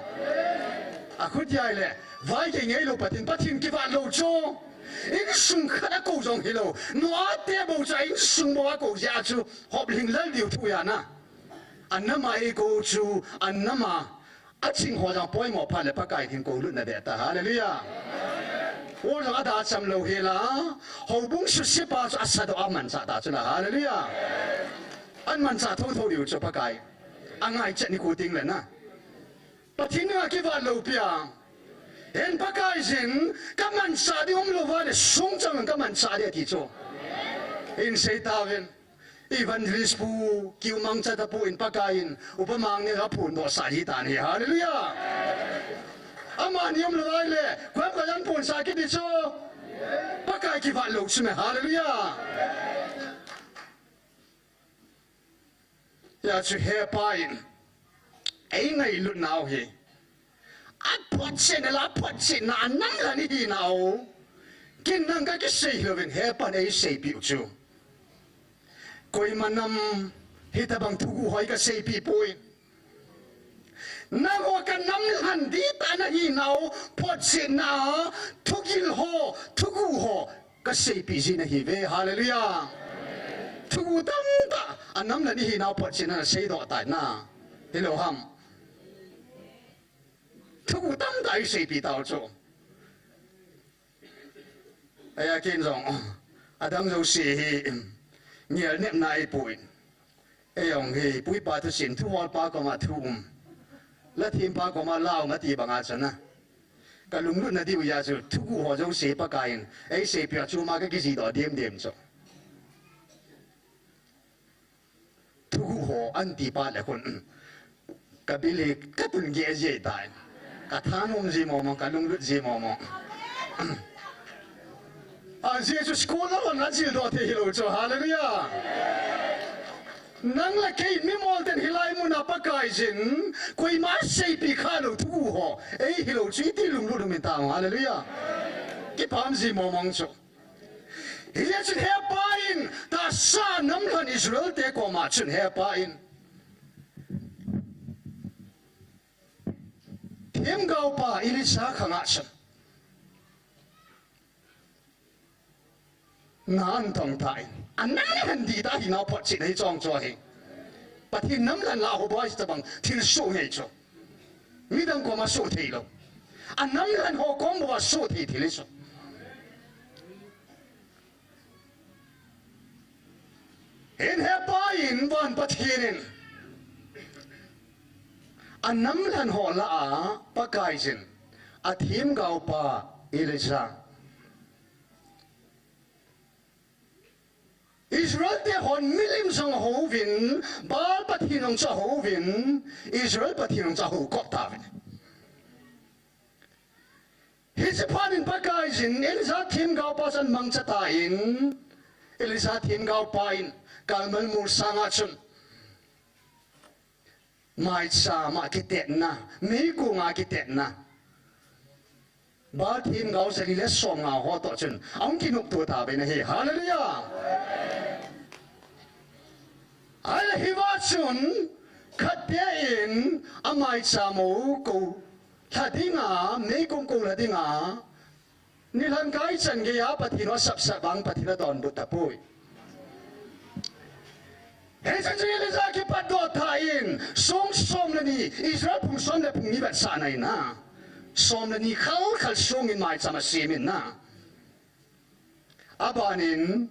Akhutia ahile, vaigei ngeilou Pathen, Pathen kivat lou chu. Insung khat akou jong hilou, Noah te bou chu a insung bou akou jeh a chu hoplhing lel diu thu ahi na. Anam a eikou chu, anam a aching ho jong poimo phat le Pakai hin kou lutna deh ta. Hallelujah. Ol jong ada cham lou hela. Houbung suse pa chu asadoh a manchah ta chu la. Hallelujah. Amanchah thotho diu chu Pakai. Angaichat nikho teng le na. Pathen a kivat lou pia. Hin Pakai jin kamanchah ding umlou va le sung chang kamanchah ding ati chu. Hin sei tauvin. Evangelist pu, kiu mangcha tapu in Pakai in, upa mang ne ga phun doh sa ji tan hi. Hallelujah. Amani umlou va le, kuam ka jan phun sa kiti chu. Pakai kivat lou chu me. Hallelujah. Hia chu hepa in, ei ngailutnau hi. Aphotchetna la, aphotchetna a nam lhan ihinau. Kin nang ka kisei louvin hepan ei seipeh u chu. Koima nam hitabang thuguh ho ka seipeh poi. Nangho ka nam lhan ding tah nahinau, photchetna, thugil ho, thuguh ho, ka seipeh ji nahi ve. Hallelujah. Thuguh tamtah, anam lhan ihinau photchetna na seidoh tai na. Hilou ham. Thuguh tamtah i seipeh tau chu. Ahi a ken jong, adang jouse hi, ngel nepna i pui. Ei jong hi, pu ipa thusim, thuhol pa koma thu um. La thim pa koma la um ati banga chana. Ka lunglutna diu a chu, thuguh ho jouse Pakai in, ei seipeh a chu ma ka kijih doh dem dem chu. Thuguh ho an ti phat le khun. Ka bil hi ka tun geh jeh tai. Ka thanom ji mong mong, ka lunglut ji mong mong. A Jesu school la hon la jil doh thei hilou chu. Hallelujah. Nang le kei mimol ten hilai muna Pakai jin, koima seipeh kha lou thuguh ho. Ei hilou chu iti lunglut um in tang. Hallelujah. Kipah ji mong mong chu. Hijeh chun hepa in, tahsa nam lhan Israel te koma chun hepa in, themgao pa Elisha khang a chun, na an tong tan, anam lhan ding tah hinau photchetna hi chong chu ahi. Pathen nam lhan la ho boi tabang thil soh ngei chu. Midang koma soh thei lou. Anam lhan ho kom bou a soh thei thil hi chu. Hin hepa in van Pathen in anam lhan ho lah a Pakai jin athemgao pa Elisha. Israel te hon milim jong ahouvin, Baal Pathen jong chu ahouvin, Israel Pathen jong chu ahou kop tauvin. Hiche phat in Pakai jin, Elisha themgao pa chu amangcha tan, Elisha themgao pa in, Carmel mol sanga chun, maicham a kitetna, meikong a kitetna, Baal themgao jali le somnga ho toh chun, ahung kinopto tauvin ahi. Hallelujah! Ahile hiva chun, khat te in, amaicham u kou lha dinga, meikong kou lha dinga, nilhah kai chan geiya Pathen u asapsap vang Pathen adonbut tapoi. Hichun Elisha kipatdoh tan, song som le ni, Israel phung som le phung ni vetsahna in a, som le ni khal khal song in maicham asem in a. Aban in,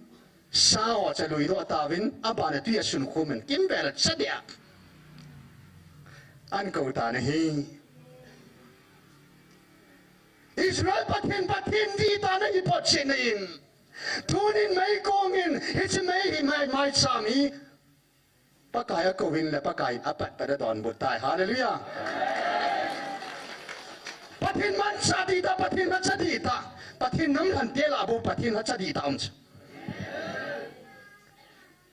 sa ho chu alui doh tauvin, aban a tui asunkhum in, kimvel a cha deh a ahin kou tan ahi. Israel Pathen, Pathen ding tah nahi photchetna in, tunin meikong in, hiche mei hi mai, maicham hi, Pakai akou in le Pakai in apat pat a donbut tai. Hallelujah. Pathen manchah ding tah, Pathen lhacha ding tah, Pathen nam lhan te lah a bou Pathen lhacha ding tah um chu.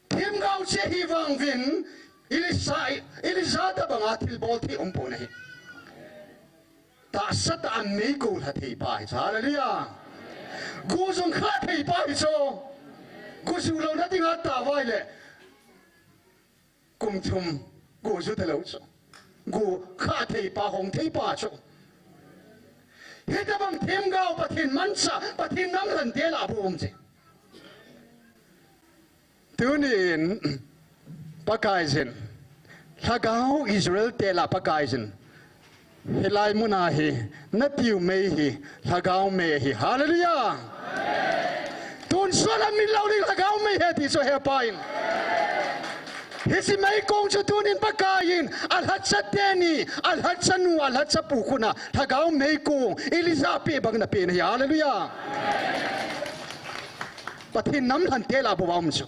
Themgao chu ahi vang uvin, Elisha, Elisha tabang a thilbol thei um pon ahi. Tahsa tah a mei kou lha thei pa hi chu. Hallelujah. Go jong kha thei pa hi chu. Go ju louna dinga tao vai le. Kum thum go ju talou chu. Go kha thei pa, hong thei pa chu. Hitabang themgao Pathen manchah, Pathen nam lhan te lah a bou um chu. Tunin, Pakai jin, Lhagao Israel te lah Pakaiyin, hilai muna hi, natiu mei hi, lhagao mei hi. Hallelujah. Tunsuan a min lo ding lhagao mei hi ti chu hepan. Hiche meikong chu tunin Pakaiyin, alhacha teni, alhacha nu, alhacha pu khut a, lhagao meikong, Elijah peh bang in apeh ahi. Hallelujah. Pathen namlhen te lah bou a um chu.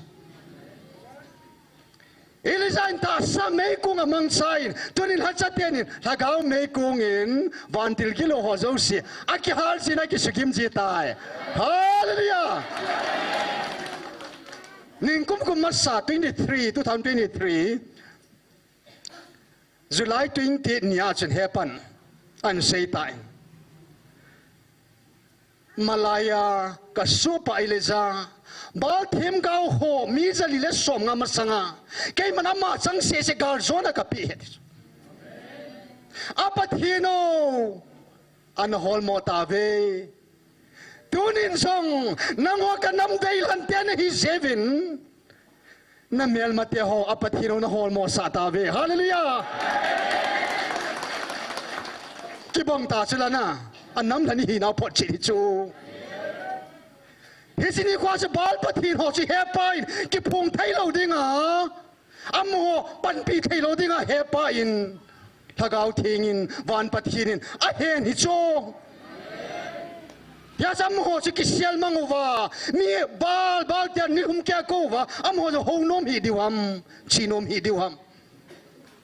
Elijah in tahsa meikong amangchan, tunin lhacha tenin, lhagao meikong in, vantil gilou ho jouse, akihal jin, akisugim ji tai. Hallelujah! Ningkum kum masa twenty-three, two thousand twenty-three, July twenty ni a chun hepan, ahin sei tan. Malaiya, ka sohpa Elijah, Baal themgao ho mi jali le somnga masanga, keiman ama chang sese galjona kapeh ahi. A Pathen o, ana holmo tauve. Tunin jong, nangho ka nam deilhen te nahi jeh uvin, na melmate ho, a Pathen o na holmo sah tauve. Hallelujah! Kibang tah chu lana, a namlhen ihinau photchet hi chu. Hiche nikho chu Baal pathen ho chu hepan, kiphong thei lou dinga, amaho panpi thei lou dinga hepan, Lhagao Theng in, Van Pathen in, ahen hi chu. Hijeh a chu amaho chu kisel mang uva, mi Baal, Baal tin nilhum keh a kou uva, amaho chu hou nom hih diu ham, che nom hih diu ham.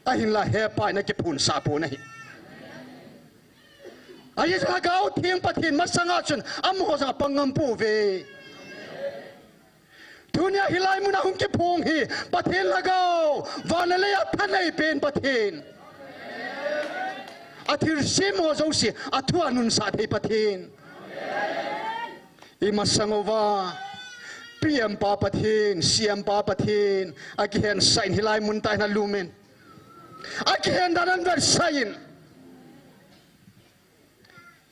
Ahinla hepan akiphonsah pon ahi. Ajeh chu Lhagao Theng Pathen masanga chun, amaho jong apang ngam pouve. Tunia hilai muna hung kiphong hi, Pathen Lhagao, van le lei a thanei pen Pathen. A thilsem ho jouse, a thu a nunsah thei Pathen. I masang uva, P M pa Pathen, C M pa Pathen, akihen sah in hilai mun tah hin alum in. Akihen dan ahin vetsah in.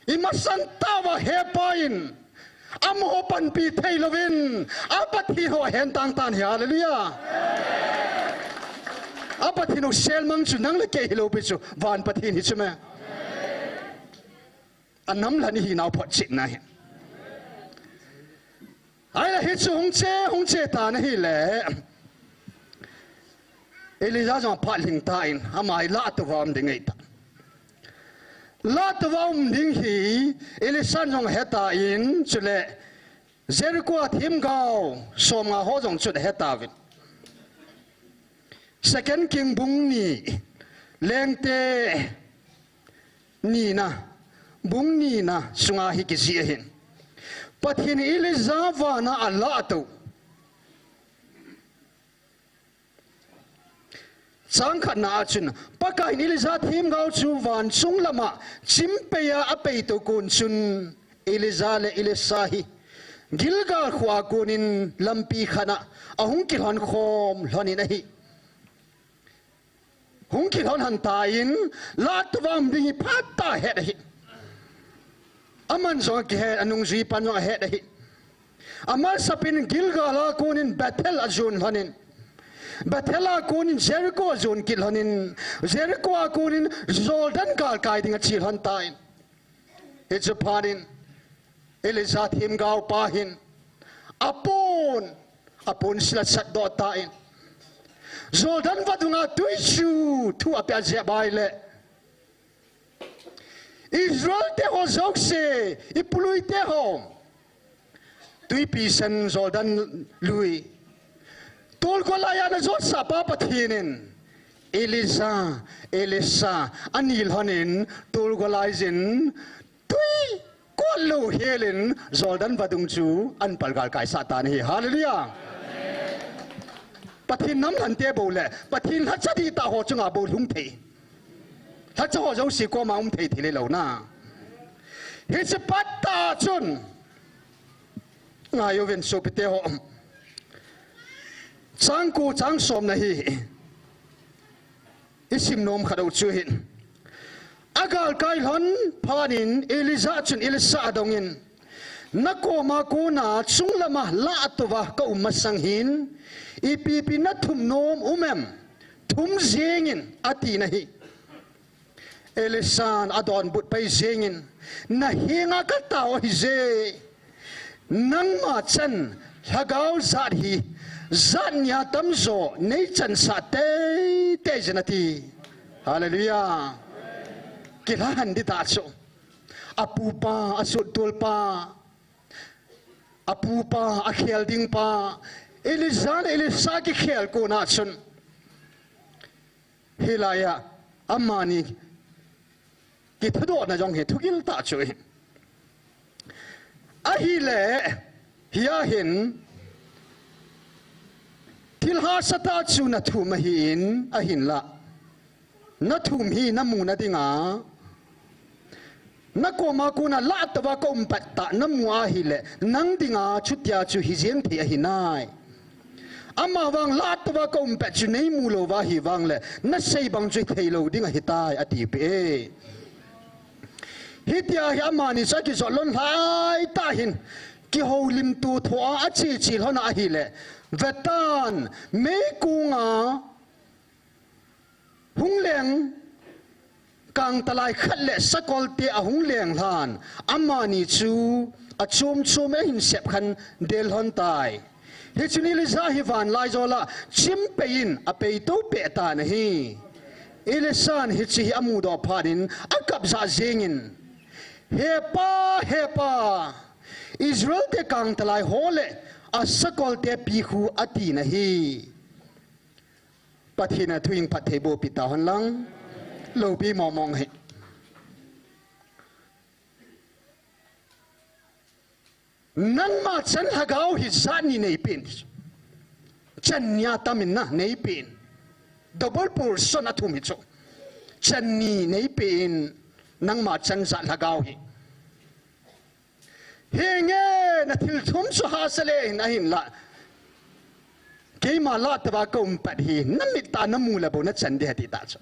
I masang tah uva hepan, amaho panpi thei louvin, a Pathen ho ahen tang tan hi, hallelujah. A Pathen ho selmang chu nang le kei hilou pi chu, Van Pathen hi chu me. A namlhen ihinau photchetna hi. Ahile hichu hung che, hung che tan ahile. Elijah jong aphat lhing tan, ama hi lah touva um ding ahitai. Lah touva um ding hi, Elisha in jong ahetan, chule Jericho a themgao somnga ho jong chun ahetauvin. Second King bung ni, Lengte nina, bung nina sunga hi kijih ahin. Pathen in Elijah vana alah tou. Chang khatna a chun, Pakaiyin Elijah themgao chu van chung lama chimpei a apei tou kon chun, Elijah le Elisha hi Gilgal khoa konin lampi khat a ahung kilhon khom lhonin ahi. Hung kilhon lhon tan, lah touva um ding hi phatah a ahet ahi. Aman jong akihet, anungjui pan jong ahet ahi. Amasapin Gilgal a konin Bethel ajon lhonin, Bethel a konin Jericho ajon kit lhonin, Jericho a konin Jordan galkai ding ache lhon tan. Hichu phat in, Elijah themgao pa hin, apon, apon sil asatdoh tan, Jordan vadunga tui chu thu apeh jeh a ahile, Israel te ho jouse, i pului te ho, Tuipi Sen Jordan lui, tolgolai a ana jotsah pa Pathen in, Elijah, Elisha, ani lhonin, tolgolai jin, tui kot lou helin, Jordan vadung chu ahin palgal kaisah tan ahi. Hallelujah. Pathen namlhen te bou le, Pathen lhacha dihtah ho chunga bou lhung thei. Lhacha ho jouse koma um thei thei le lou na. Hiche phat a chun, ngai uvin sopite ho. Chang ko chang somna hi. I sim nom khat u chu hin. Agalkai lhon phat in Elijah chun Elisha adongin, nakoma kona chung lama lah touva ka um masang hin, ipi ipi nathum nom um em? thum jingin, ati na hi. Elisan adonbut pai jingin, na henga katao hije. Nangma chan lhagao jat hi, jat nia tamjo nei chansah teitei jin ati. Hallelujah. Kilhahan ding tah chu. Apupa, asuttual pa, apupa, akhel ding pa, Elijah le Elisha kikhel kona chun, hilaiya amani kithudohna jong hi thugil tah chu ahi. Ahile, hia hin, thil hahsa tah chu na thum ahin, ahinla, na thum hi na muna dinga, na koma kona lah touva ka um pet tah na mu ahile, nang dinga chutia chu hi jeng thei ahi nai. Amavang lah touva ka um pet chu nei mu louva hi vangle, na sei bang chu thei lou ding ahitai, ati peh e. Hitia hi amani chu akijot lon lhai tah hin, kihoulimto thoa ache che lhon ahile, vetan, meikonga hung leng kangtalai khat le sakolte ahung leng lhan, amani chu achom chom ahin sep khan del lhon tai. Hichun Elijah hi vanlaijol a chim pei in apeitou peh tan ahi. Elisan hiche hi amudoh phat in akap jah jingin, He Pa, He Pa, Israel te kangtalai ho le asakolte pi khu, ati na hi. Pathen in athu hing phatthei boh peh tauhen lang. Loupi mong mong hi. Nangma chan lhagao hi jat ni nei peh in. Chan nia tam in na nei peh in. Double portion athum hi chu. Chan ni nei peh in. Nangma chan jat lhagao hi. Henge, na thil thum chu hahsa le hin ahinla, keima lah touva ka um pet hi, na mit a na mu le bou na chan ding ahi ti tah chu.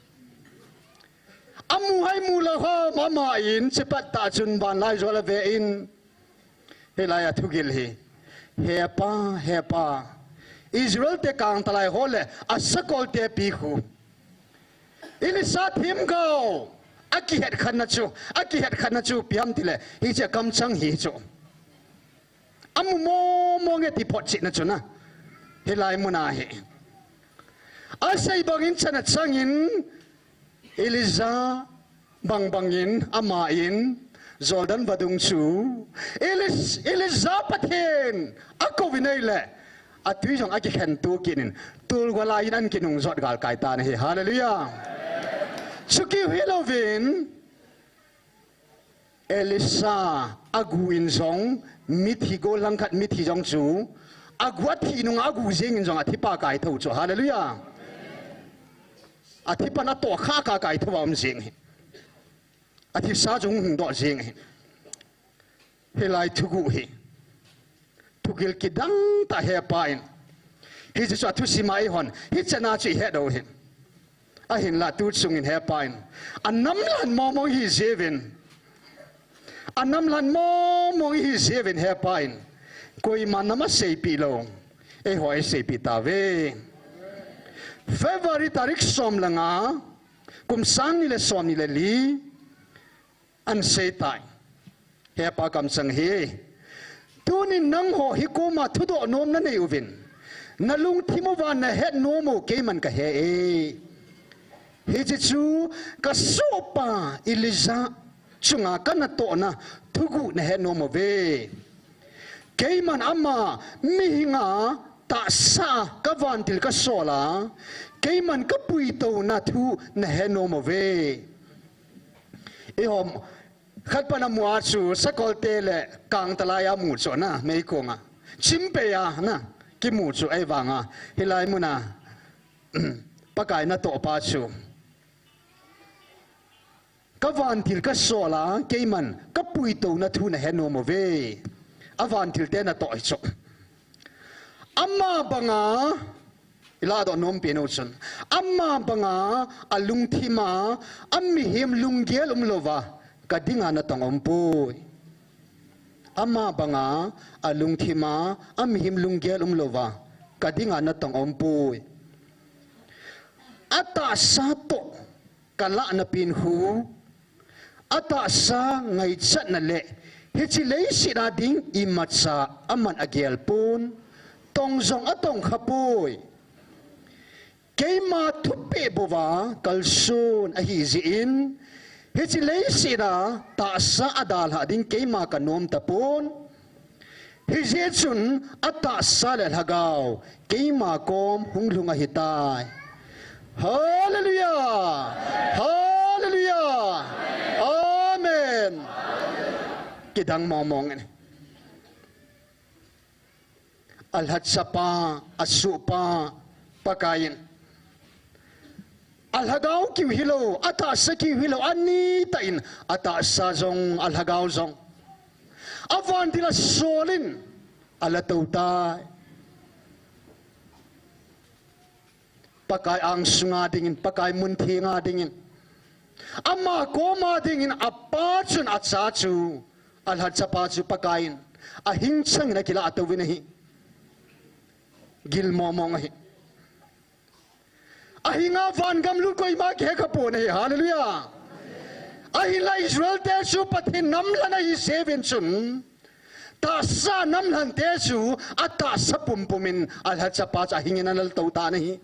Amu hai mu lou ham, aman, chepet tah chun vanlaijol ave in, hilaiya thugil hi, He Pa, He Pa, Israel te kangtalai ho le asakolte pi khu. Elisha themgao, akihet khatna chu, akihet khatna chu ipi ham tile, hiche kamchang hi chu. Amu mong mong e ti photchetna chu na. Hilai muna hi. Asei bangin chan achangin, Elijah bang bangin, aman, Jordan vadung chu, Elis-, Elijah Pathen akouvin ahile, atui jong akikhen to kit in, tolgol a in an kinung jot galkai tan ahi. Hallelujah. Chukiu hilouvin, Elisha agu in jong mithi, gollhang khat mithi jong chu, agu athi nunga agu jeng in jong athipa kaithou chu. Hallelujah. Athipan atoh kha kha kaithou a um jeng hi. Athisa jong hung doh jeng hi. Hilai thuguh hi. Thugil kidang tah Hepa in. Hiche chu athusim a eihon. Hichana chu ihet u hi. Ahinla tu chungin Hepa in. Anam lhan mong mong ihi jiuvin. Anam lhan mong mong ihi jiuvin Hepa in. Koima nam aseipeh lou. Eiho eiseipeh tauve. February tarik som le nga. Kum sang ni le som ni le li. Ahin seitai. Hepa kamchang hi. Tunin nangho hi koma thudoh nom nanei uvin. Nalungthim uva nahet nom u keiman kahe e. Hiche chu kasohpa Elijah chunga kanatohna thuguh nahet nom uve. Keiman ama mihinga tahsa kavantil kasol a, keiman kapuitouna thu nahet nom uve. Ihom, khatpan amu a chu, sakolte le kangtalai amu chu na, meikonga. Chimpei a na, kimu chu ahivanga. Hilai muna, Pakai natohpa chu. Kavantil kasol a, keiman kapuitouna thu nahet nom uve. Avantil te natoh hi chu. Ama banga, iladoh nompi nou chun. Ama banga, alungthima, amihem lunggel umlouva, kadinga natong aumpoi. Ama banga, alungthima, amihem lunggel umlouva, kadinga natong aumpoi. Atahsa toh kalah napin khu, atahsa ngaichatna le hiche leiset a ding imacha aman agel pon, tong jong atong khapoi. Keima thupeh bouva kalson ahi jeh in, hiche leiset a tahsa adalhah ding keima kanom tapon. Hijeh chun atahsa le lhagao keima kom hung lhung ahitai. Hallelujah! Hallelujah! Amen! Kidang mongmong in. Alhachapa, asuhpa, Pakaiyin. Alhagao kiu hilou, atahsa kiu hilou, anitah in, atahsa jong, alhagao jong. Avantil a solin, ala tou tai. Pakai angsunga dingin, Pakai mun thenga dingin. Ama koma dingin, apa chun acha chu, alhachapa chu Pakaiyin. Ahing changin akilah touvin ahi. Gil mongmong ahi. Ahinga vangam lut koima kihe khapon ahi. Hallelujah. Ahinla Israel te chu Pathen namlhen ahi seuvin chun. Tahsa namlhen te chu atahsa pumpum in alhachapa chu ahingin anal tou tan ahi.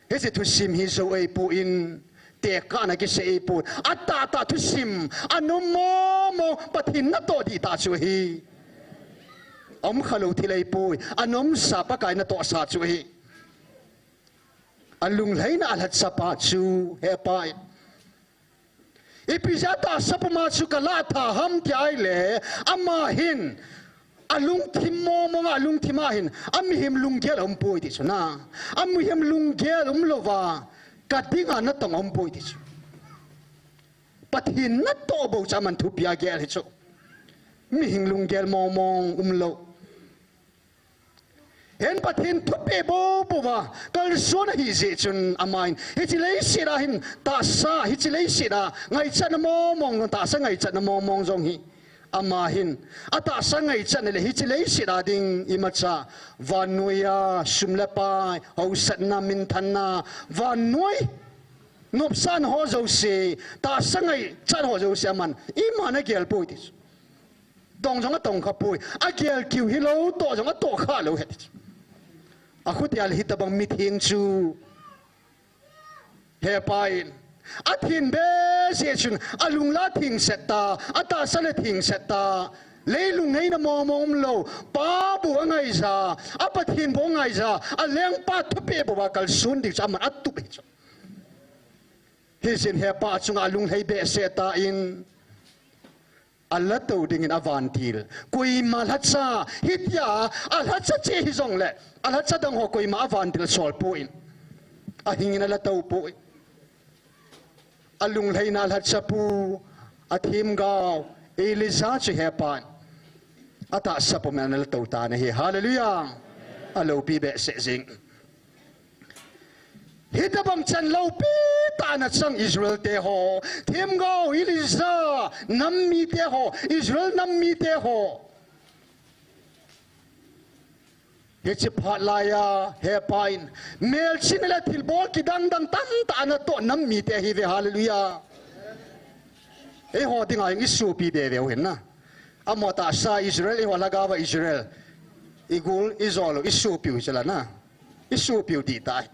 Hiche thusim hi jou eipon, tekahna kisei eipon. Atahtah thusim, anom mongmong Pathen natoh dihtah chu ahi. Aum khalou thil eipoi, anomsa Pakai natohsa chu ahi. Alunglhaina alhachapa chu, he Pa in. Ipi jeh a tahsa puma chu kalah tha ham ti ahile, ama hin, alungthim mongmong a, alungthim a hin, amihem lunggel aumpoi ti chu na. Amihem lunggel umlouva, kadinga natong aumpoi ti chu. Pathen natoh bou chu aman thupi a gel hi chu. Mihem lunggel mongmong umlou. Hin Pathen thupeh bou bouva kalson ahi jeh chun aman hiche leiset a hin tahsa, hiche leiset a ngaichatna mongmong, tahsa ngaichatna mongmong jong hi. Ama hin atahsa ngaichatna le hiche leiset a ding imacha vannoiya sum le pai, haosatna, minthanna, vannoi nopsahna ho jouse, tahsa ngaichat ho jouse aman ima ana gel poi ti chu. Tong jong atong khapoi. Agel kiu hilou, toh jong atoh khalou ahi ti chu. Akhutia le hitobang mitheng chu, he Pa in, athin be jeh chun, alung la thingset ta, atahsa le thingset ta. Leilung ngeina mongmong umlou, Pa bou angaija, a Pathen bou angaija, alengpa thupeh bouva kalson ding chu aman atup ahi chu. Hijeh in he Pa chunga alunglhai behseh tan, ala tou dingin avantil. Koima lhacha, hitia, alhacha cheh hijongle, alhacha dang ho koima avantil sol poi. Ahingin ala tou poi. Alunglhaina lhachapu, athemgao, Elijah chu he Pa in, atahsa pumin ala tou tan ahi. Hallelujah. Aloupi behseh jing. Hitobang chan loupi tah ana chang Israel te ho. Themgao Elijah nam mite ho. Israel nam mite ho. Hiche phat laiya, he Pa in, melchihna le thilbol kidang dang tamtah ana toh nam mite ahiuve, hallelujah. Eiho dinga jong isopi bebe u ahin na. Amaho tahsa Israel, eiho lhagao a Israel. Igol, ijol u, isopiu hiche la na. Isopiu dihtah.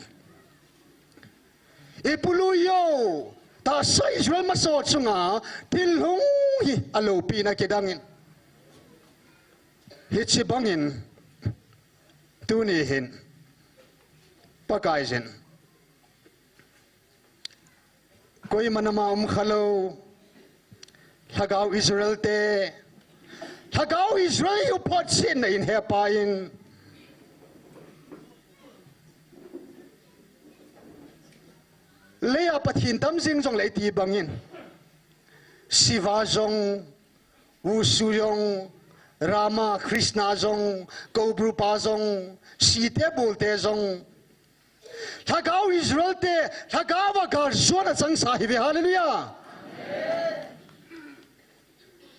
Ipului u, tahsa Israel masa chunga, thil hung hi aloupina kidangin. Hiche bangin, tuni hin, Pakaiyin. Koima nama um khalou, lhagao Israel te, lhagao Israel u photchetna in he Pa in. Leiya Pathen tam jing jongle iti bangin. Shiva jong, Wushu jong, Rama, Krishna jong, Kobrupa jong, Site Bulte jong. Lhagao Israel te, lhagao a galsuan achangsa ahiuve, hallelujah.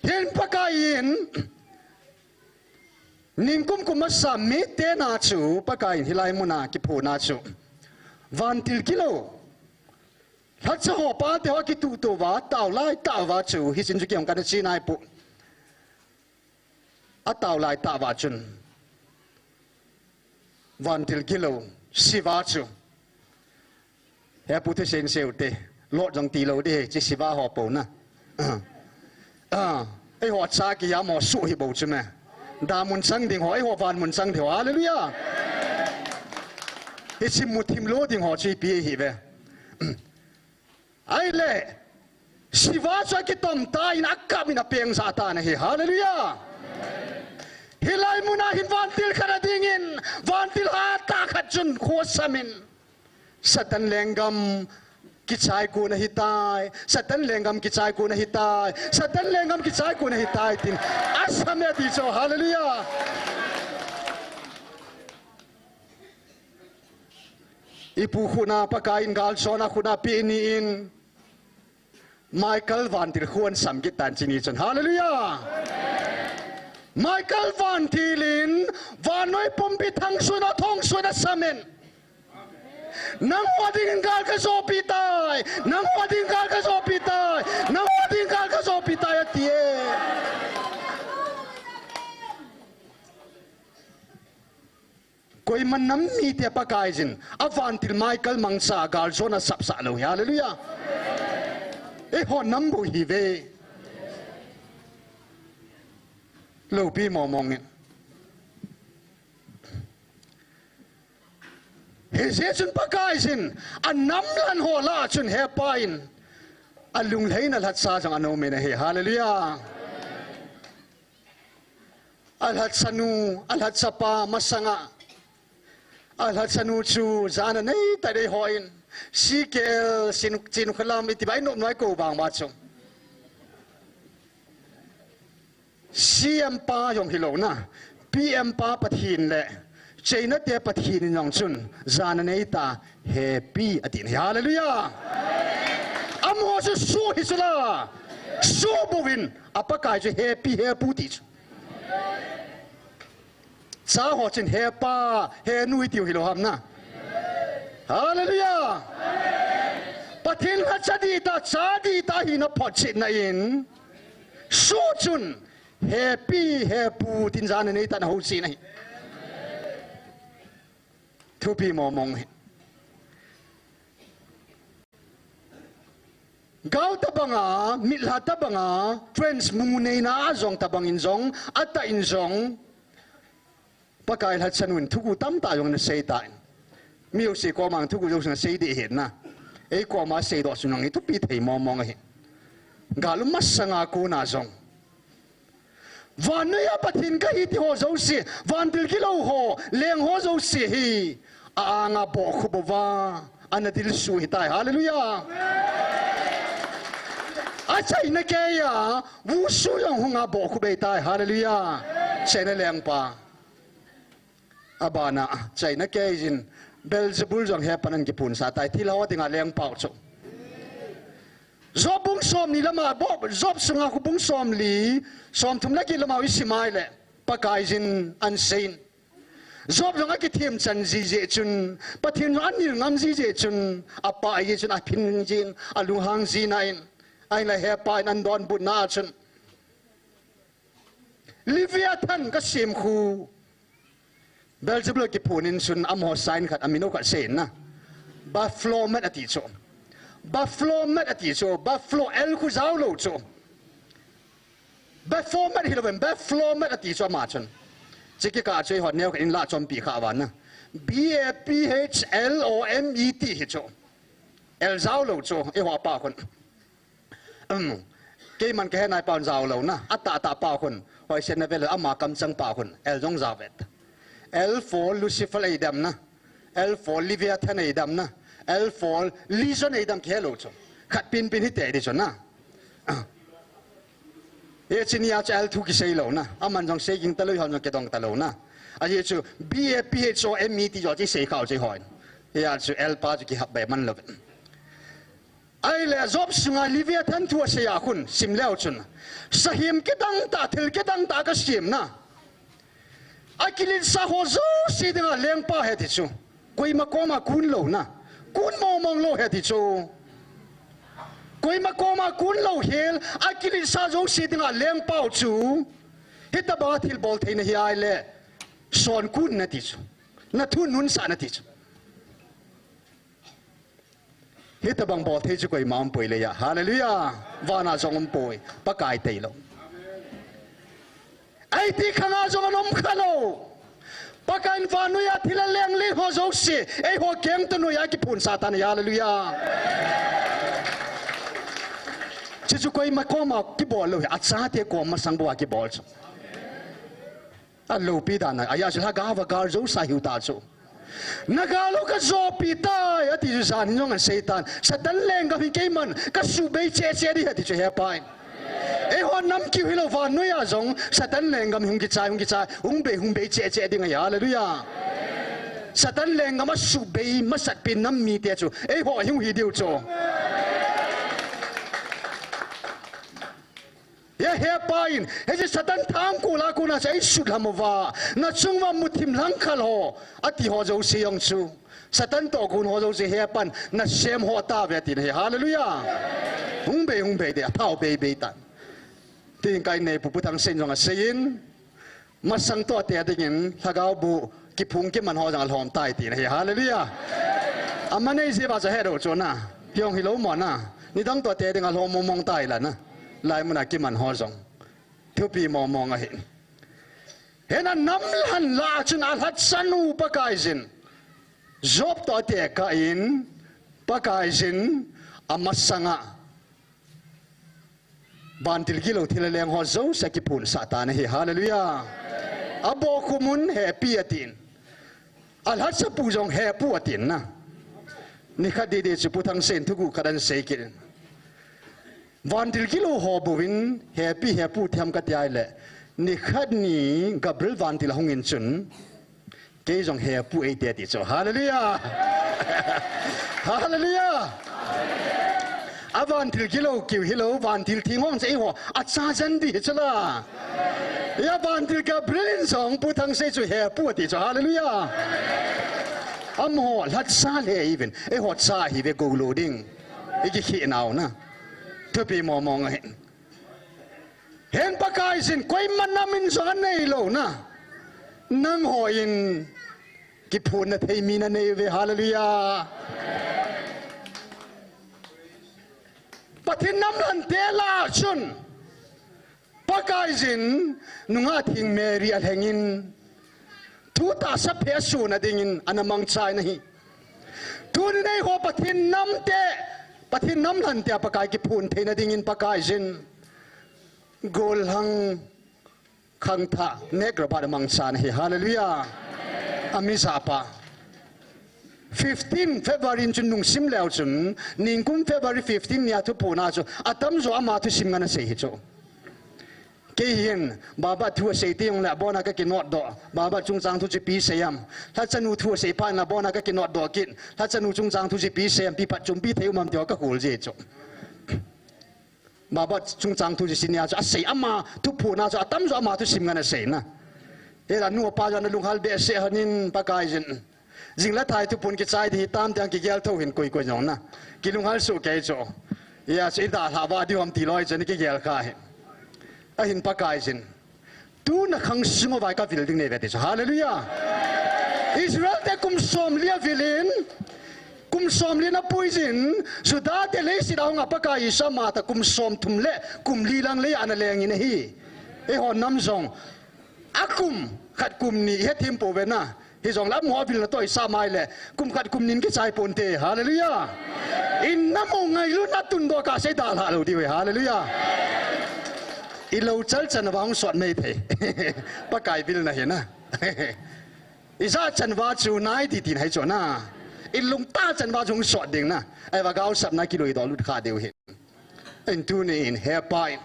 Hin Pakaiyin, ningkum kum masa May te na chu, Pakaiyin hilai muna kiphona chu. Vantil kilou. Lhatsa ho pate ho kituhtuh uva, tao lai tah uva chu, hichun chu keiho kana chi nai pu. Atao lai tah uva chun. Vantil kilou, siva chu. He pu thusei in seute, lot jong tilou ding, chi siva ho pou na. Ah. Ah. Eiho cha kiham ho suh hi bou chu me. Damun chang ding ho, eiho vanmun chang ding ho. Hallelujah. Hichi muthim lou ding ho chu ipi hi ve. Ahile, siva chu akitom tan akap in apeng jah tan ahi. Hallelujah. Hilai muna hin vantil khat adingin, vantil hatah khat chun kho asam in. Satan lenggam kichai kon ahitai, Satan lenggam kichai kon ahitai, Satan lenggam kichai kon ahitai tin. Asam e ti chu, hallelujah. Ipu khut na Pakai in galjona khut na pe ni in. Michael vantil khun samkit tan chini chun. Hallelujah! Michael vantil in vannoi pumpi thangsun a thongsun asam in. Nangho dingin gal kajopi tai, nangho dingin gal kajopi tai, nangho dingin gal kajopi tai ati e. Koima nam mite Pakaiyin, avantil Michael mangcha galjona sapsah lou hi. Hallelujah. Eiho nam bou ihiuve. Loupi mong mong in. Hijeh chun Pakaiyin, anam lhan ho lah a chun hepa in, alunglhai in alhatsa jong ana um in ahi. Hallelujah. Alhatsa nu, alhatsa pa masanga. Alhatsa nu chu jana nei tadei hon. C K L, Chin, Chinkholam, iti bai nom noi ko bang ba chu. C M pa jong hilou na. P M pa Pathen le. China te Pathen in jong chun. Jana nei ta. Hepi ati in ahi. Hallelujah. Amaho chu su hi chu la. Su bouvin. Apakai chu hepi hepu ti chu. Cha ho chun hepa, henu itiu hilou ham na. Hallelujah. Pathen lhacha dihtah, cha dihtah hina photchetna in. Su chun, hepi, hepu, tin jana nei tah na ho si na hi. Thupi mong mong hi. Gao tabanga, mitlha tabanga, trends mu neina a jong tabangin jong, atah in jong, Pakai lhatsa nun thuguh tamtah jong ana sei tan. Mi jouse koma thuguh jouse ana sei ding ahi na. Ei koma seidoh chu nang hi thupi thei mong mong ahi. Gal um masanga kona jong. Vannoi a Pathen kahi ti ho jouse, vantil kilou ho, leng ho jouse hi, a-anga bohkhup uva, ana dilsu ahitai. Hallelujah. Achaina keiya, Wushu jong hunga bohkhup ahitai. Hallelujah. China lengpa. Abana, China keiyin, Beelzebul jong hepan ana kipunsah tai, thilha dinga lengpa u chu. Job bung somni lama, bo-, Job sunga khu bung somli, somthum le get lama isim uleh, Pakaiyin ana seiyin. Job jong akithem chan jiji chun, Pathen jong anil ngam jiji chun, apah jiji chun, aphin jin, alunghang jin ahin, ahinla hepa in ana donbutna chun. Leviathan kasem khu. Beelzebul kiphun in chun amaho sign khat, amin khat seiyin na. Baphomet ati chu. Baphomet ati chu. Bapho L khu jao lou chu. Baphomet hilou vem, Baphomet ati chu ama chun. Chiki ka chu eiho neo khat in la chompi kha vang na. B A P H L O M E T hi chu. L jao lou chu, eiho pa khun. Um, keiman kahe nai pa jao lou na, atah tah pa khun, hoisen na vel ama kamchang pa khun, L jong jao vet. L for Lucifer eidam na, L for Leviathan eidam na, L for Legion eidam kihe lou chu. Khat pin pin hite di chu na. Ah. Hiche nia chu L thu kisei lou na, aman jong sei ging talou, hon jong kidong talou na. Ahi chu B A P H O M E T jo chu sei khau chu hoi. Hia chu L pa chu kihap be man lou. Ahile, Job sunga Leviathan thu asei a khun, sim leu chun. Sahem kidang tah, thil kidang tah kasem na. Akiletsa ho jouse dinga lengpa ahi ti chu. Koima koma kun lou na. Kun mong mong lou ahi ti chu. Koima koma kun lou hel, akiletsah jouse dinga lengpau chu. Hitabang thil bol thei nahi ahile. Son kun nati chu. Nathunun sah nati chu. Hitabang bol thei chu koima umpoi leiya. Hallelujah. Vana jong umpoi. Pakai tailou. Eiti khanga jong ana um khalou. Pakaiyin vannoiya thil aleng lin ho jouse, eiho kengto noiya kiphun sah tan ahi. Hallelujah. Chuchu koima koma kibol lou ahi, achate kom masang bou a kibol chu. Aloupi dan a, ahi chu lhagao va gal jou sa hiu ta chu. Nagal u kajopi tai, ati chu jan hin jong asei tan. Satan lenggam hi keiman kasuhbei cheh cheh ding ahi ati chu hepa in. Eiho nam kiu hilou vannoiya jong, Satan lenggam hung kichai, hung kichai, hung bei, hung bei cheh cheh ding ahi, hallelujah. Satan lenggam asuhbei masatpi nam mite chu, eiho hung hi diu chu. Hia hepa in, hiche Satan thangkol a kona chu eisut lham uva, nachung uva muthim lhangkhal ho, ati ho jouse jong chu. Satan tohgon ho jouse hepan, nasem ho tauve ati nahi. Hallelujah. Hung bei, hung bei ding, athao bei bei tan. Tin kahin nei pu Pu Thangsen jong aseiyin. Masang toh ate dingin, lhagao bu kiphung kiman ho jong alhom tai tina ahi. Hallelujah. Ama nei jeh uva chu ahe lou chu na. Hiong hilou mo na. Nidang toh ate ding alhom mong mong tai la na. Lai muna kiman ho jong. Thupi mong mong ahi. Hina namlhan lah chun alhatsah nu Pakaiyin. Job toh ate kah in Pakaiyin amasanga vantil gilou thil aleng ho jouse akiphun sah tan ahi. Hallelujah. Abohkhumun hepi atin. Alhatsapu jong hepu atin na. Nikhat didi chu Pu Thangsen thuguh khat ahin sei kit in. Vantil gilou ho bouvin hepi hepu them kati ahile. Nikhat ni Gabriel vantil ahungin chun. Kei jong hepu eiti ati chu. Hallelujah. Hallelujah. Avantil gilou kiu hilou, vantil theng hong chu eiho achajan ding hi chu la. Hia vantil Gabriel in jong Pu Thangsen chu hepu ati chu. Hallelujah. Amaho lhatsa lheh iuvin, eiho cha hiuve gou lou ding. Ikikheh nau na. Thupi mong mong ahi. Hin Pakaiyin koima namin jong anei lou na. Nangho in kiphunna thei mi nanei uve, hallelujah. Pathen namlhante lah chun Pakaiyin nungah theng Mary alhengin Thu tahsa phe asuna dingin ana mangcha in ahi. Tunin eiho Pathen namte, Pathen namlhante a Pakai kiphun theina dingin Pakaiyin gollhang khangthah nek Robert amangcha in ahi. Hallelujah. Amijahpa. Fifteen February in chun nungsim leu chun, ningkum February fifteen nia thuphuna chu, atamjo ama thusim ngen asei hi chu. Kei hin, Baba thu asei teng le, abona kakinotdoh. Baba chungchang thu chu ipi sei ham. Lhachanu thu asei phat in abona kakinotdoh kit. Lhachanu chungchang thu chu ipi sei ham, ipi phatchompi thei um ham ti ho kakhol ji chu. Baba chungchang thu chu sinia chu asei ama, thuphuna chu atamjo ama thusim ngen asei na. Hela nu apa jong ana lunghal behseh lhonin Pakaiyin. Jing le thai thuphun kichai ding hitam tiang kigel tho hin koi koi jong na. Kilunghal soh kei chu. Hia chu idalhah vah diu ham ti loi chu ana kigel kha hi. Ahin Pakaiyin. Tuna khang sung uva kavil ding neive ti chu. Hallelujah. Israel te kum somli avil in. Kum somli ana puijin. Juda te leiset a hung a Pakai Jesu ama ta kum somthum le kum li lang lei a ana leng in ahi. Eiho nam jong. Akum khat kum ni ihethem pouve na. Hijongle amaho avilna toh isam ahile, kum khat kum ni in kichai ponte. Hallelujah. In namo ngailutna tundoh kah sei dalha lou diu ve. Hallelujah. Ilou chal chan uva hung sot mei thei. Pakai vilna hi na. Ijat chan uva chu nai ti tin hai chu na. Ilungtah chan uva chu hung sot ding na. Ahivang gaosapna kiloidoh lut kha diu hi. In tunin hepa in.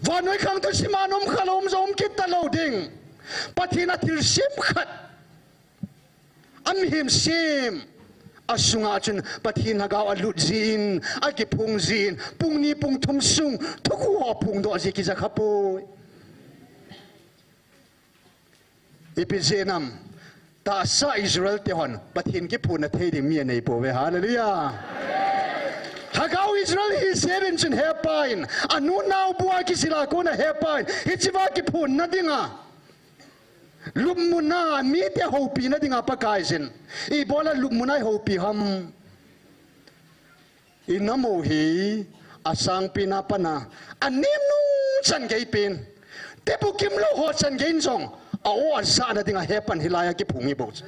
Vannoi khang thusim a na um khalou um jo um kit talou ding. Pathen a thilsem khat. Amihem sem. Asunga chun Pathen lhagao alut jin, akiphong jin, pung ni pung thum sung, thuguh ho phongdoh ji kija kha poi. Ipi jeh ham, Tahsa Israel te hon Pathen kiphonna thei ding mi anei pouve. Hallelujah. Lhagao Israel hi seven chun hepa in, anu nao bua kisila kona hepa in, hichea kiphonna dinga, lupmuna mite houpina dinga Pakaiyin ibola lupmuna ihoupi ham? Inam u hi asangpen a pat a, anem nung chan gei pen, tebu kimlou ho chan gei in jong a-o ajahna dinga hepan hilai a kiphong hi bou chu.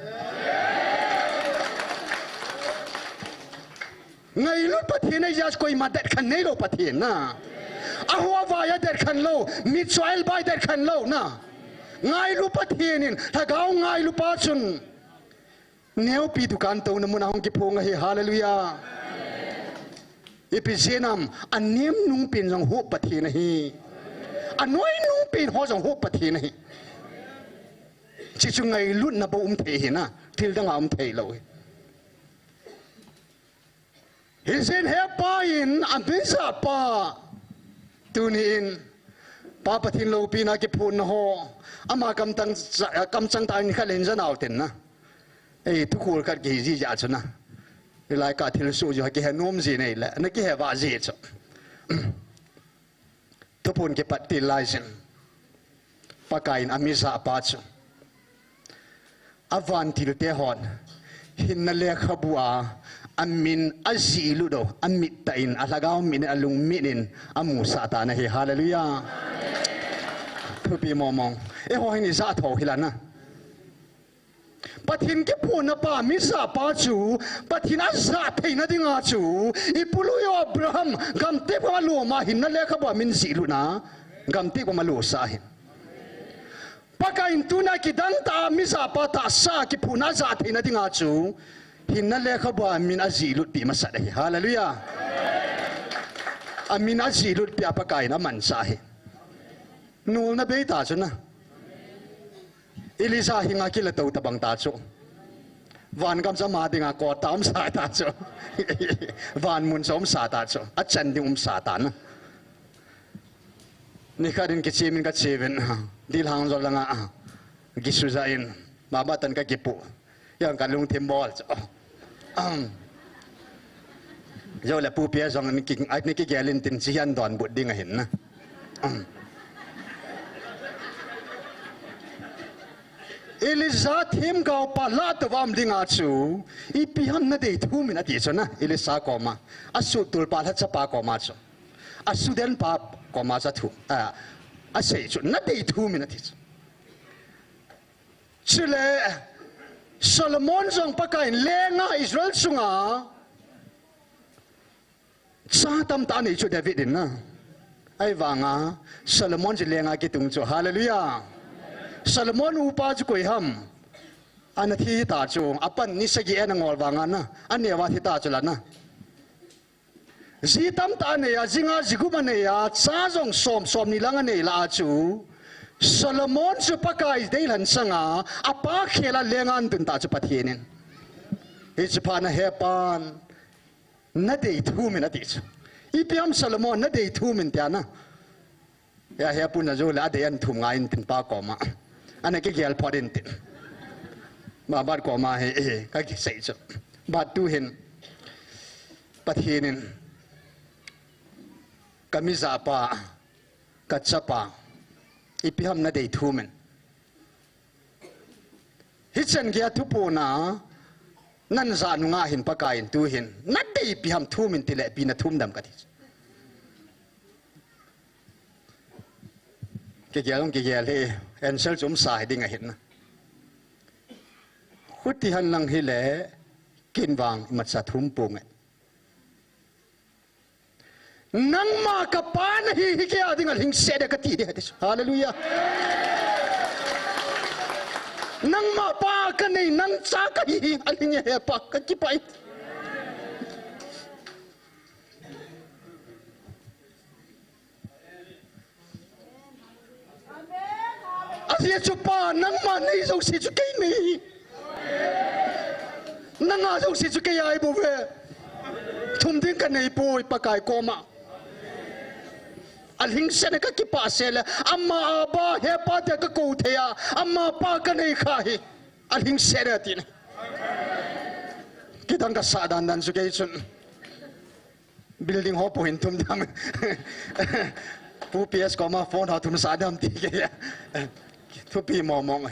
Ngailut Pathen ahi jeh a koima detkhen neilou Pathen na. Aho avai a detkhen lou, mitcho a elbai detkhen lou na. Ngailu Pathen in, lhagao ngailu pa chun neopi dukan touna mun a hung kiphong ahi. Hallelujah. Ipi jeh ham, anem nung pen jong hop Pathen ahi. Anoi nung pen ho jong hop Pathen ahi. Chuche chu ngailutna bou um thei ahi na, thil dang a um thei lou ahi. Hijeh in hepa in amijah pa, tuni in Pa Pathen loupina kiphonna ho, ama kamchang, kamchang tah in khat le hin ja nau tin na. Ei, thukhol khat kihi jeh a chu na. Hilai ka thilsoh jeh a kihe nom ji nei le, na kihe vah ji chu. Thuphon kipat til laiyin, Pakai in amijah pa chu, avantil te hon hinna lekhabu a amin ajih lut u, amit tah in, alhagao mit in, alung mit in amusah tan ahi. Hallelujah. Thupi mong mong. Eiho hin ijah tho hi la na. Pathen kiphonna pa, mijah pa chu, Pathen ajah theina dinga chu, ipu lui u Abraham, gamtep gam a alom a hinna lekhabu a amin jih lut na, gamtep gam a alosah ahi. Pakai in tuna kidang tah a mijah pa tahsa kiphonna ajah theina dinga chu, hinna lekhabu a amin ajih lut pi masat ahi. Hallelujah. Amin ajih lut pi a Pakai in amanchah ahi. Nolna bei ta chu na. Elijah henga kila tou tabang ta chu. Van gam chu ama dinga kot a umsa ta chu. Van mun chu umsa ta chu. Achan ding umsa ta na. Nikhat in kichim in kache uvin, dilhang jol langa, gisuja in, mama tan kakipu. Jong kalungthim bol chu. Um. Jou le pupi a jong ni ki, ni kigel in tin chi hian donbut ding ahin na. Um. Elijah themgao pa lah tou a um dinga chu, ipi ham nadei thum in ati chu na, Elisha koma. Asuhtul pa lhacha pa koma chu. Asuhden pa koma chu athu, a, asei chu, nadei thum in ati chu. Chule, Solomon jong Pakai in lenga Israel chunga cha tamtah anei chu David in na. Ahivanga, Solomon chu lenga kitung chu. Hallelujah. Solomon upa chu koi ham? Ana thi ta chu, apan ni sagi ana ngol vanga na, aneo a thi ta chu la na. Ji tamtah anei a, ji nga ji gup anei a, cha jong som, somni lang anei lah a chu, Solomon chu Pakai deilhen sanga, apa khel a lenga ahin tun ta chu Pathen in. Hiche phat na hepan, nadei thum in ati chu. Ipi ham Solomon, nadei thum in tia na. Ya, he pun a jou le, adei ahin thum ngai in tin pa koma. Ana kigel phot in tin. Ba, bat koma hi, eh, kakisei chu. Bat tu hin. Pathen in. Kamijah pa. Kachapa. Ipi ham nadei thum in. Hichan gei a thuphon a, nan jah nunga hin Pakai in tu hin, nadei ipi ham thum in tile ipi nathum dem kati. Kigel ong kigel hi, answer chu umsa hi ding ahin na. Khuti hen lang hile, ken vang imacha thum ponge. Nangma kapa nahi hi kei a dinga lhingset e kati ding ahi. Hallelujah. Nangma pa kanei, nang cha kahi hi, alhing e hepa, kakipah e. Ajeh chu pa, nangma nei jouse chu kei nei. Nanga jouse chu kei a ahi bouve. Thum ding kanei poi Pakai koma. Alhingset e kakipah sel e. Ama Abba, hepa tia kakou thei a. Ama pa kanei kha hi. Alhingset e ati. Kidang kasah dan dan chu kei chun. Building ho po hin thum dam. Pu P S koma phone ho thum sah dam ti kei a. Thupi mong mong.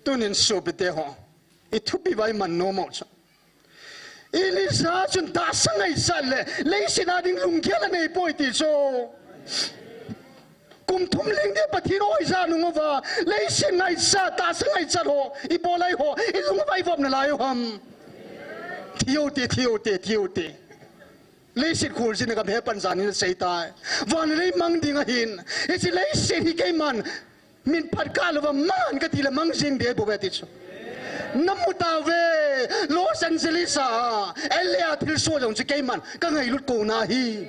Tunin sopite ho, i thupi uva i man nom u chu, Elijah chun tahsa ngaichat le leiset a ding lunggel anei poi ti chu. Kum thum ling ding Pathen in eijah nung uva, leiset ngaichat, tahsa ngaichat ho, ibola eiho, ilung uva ivop nalai u ham? Thi u te, thi u te, thi u te. Leiset kholjin a gam he pan jan in asei tai. Van lei mang ding ahin. Hiche leiset hi keiman min phat kah louva mang kati le mang jing ding bou ve ti chu. Namu tauve, Los Angeles a, L A a thilsoh jong chu keiman kangailut kona ahi.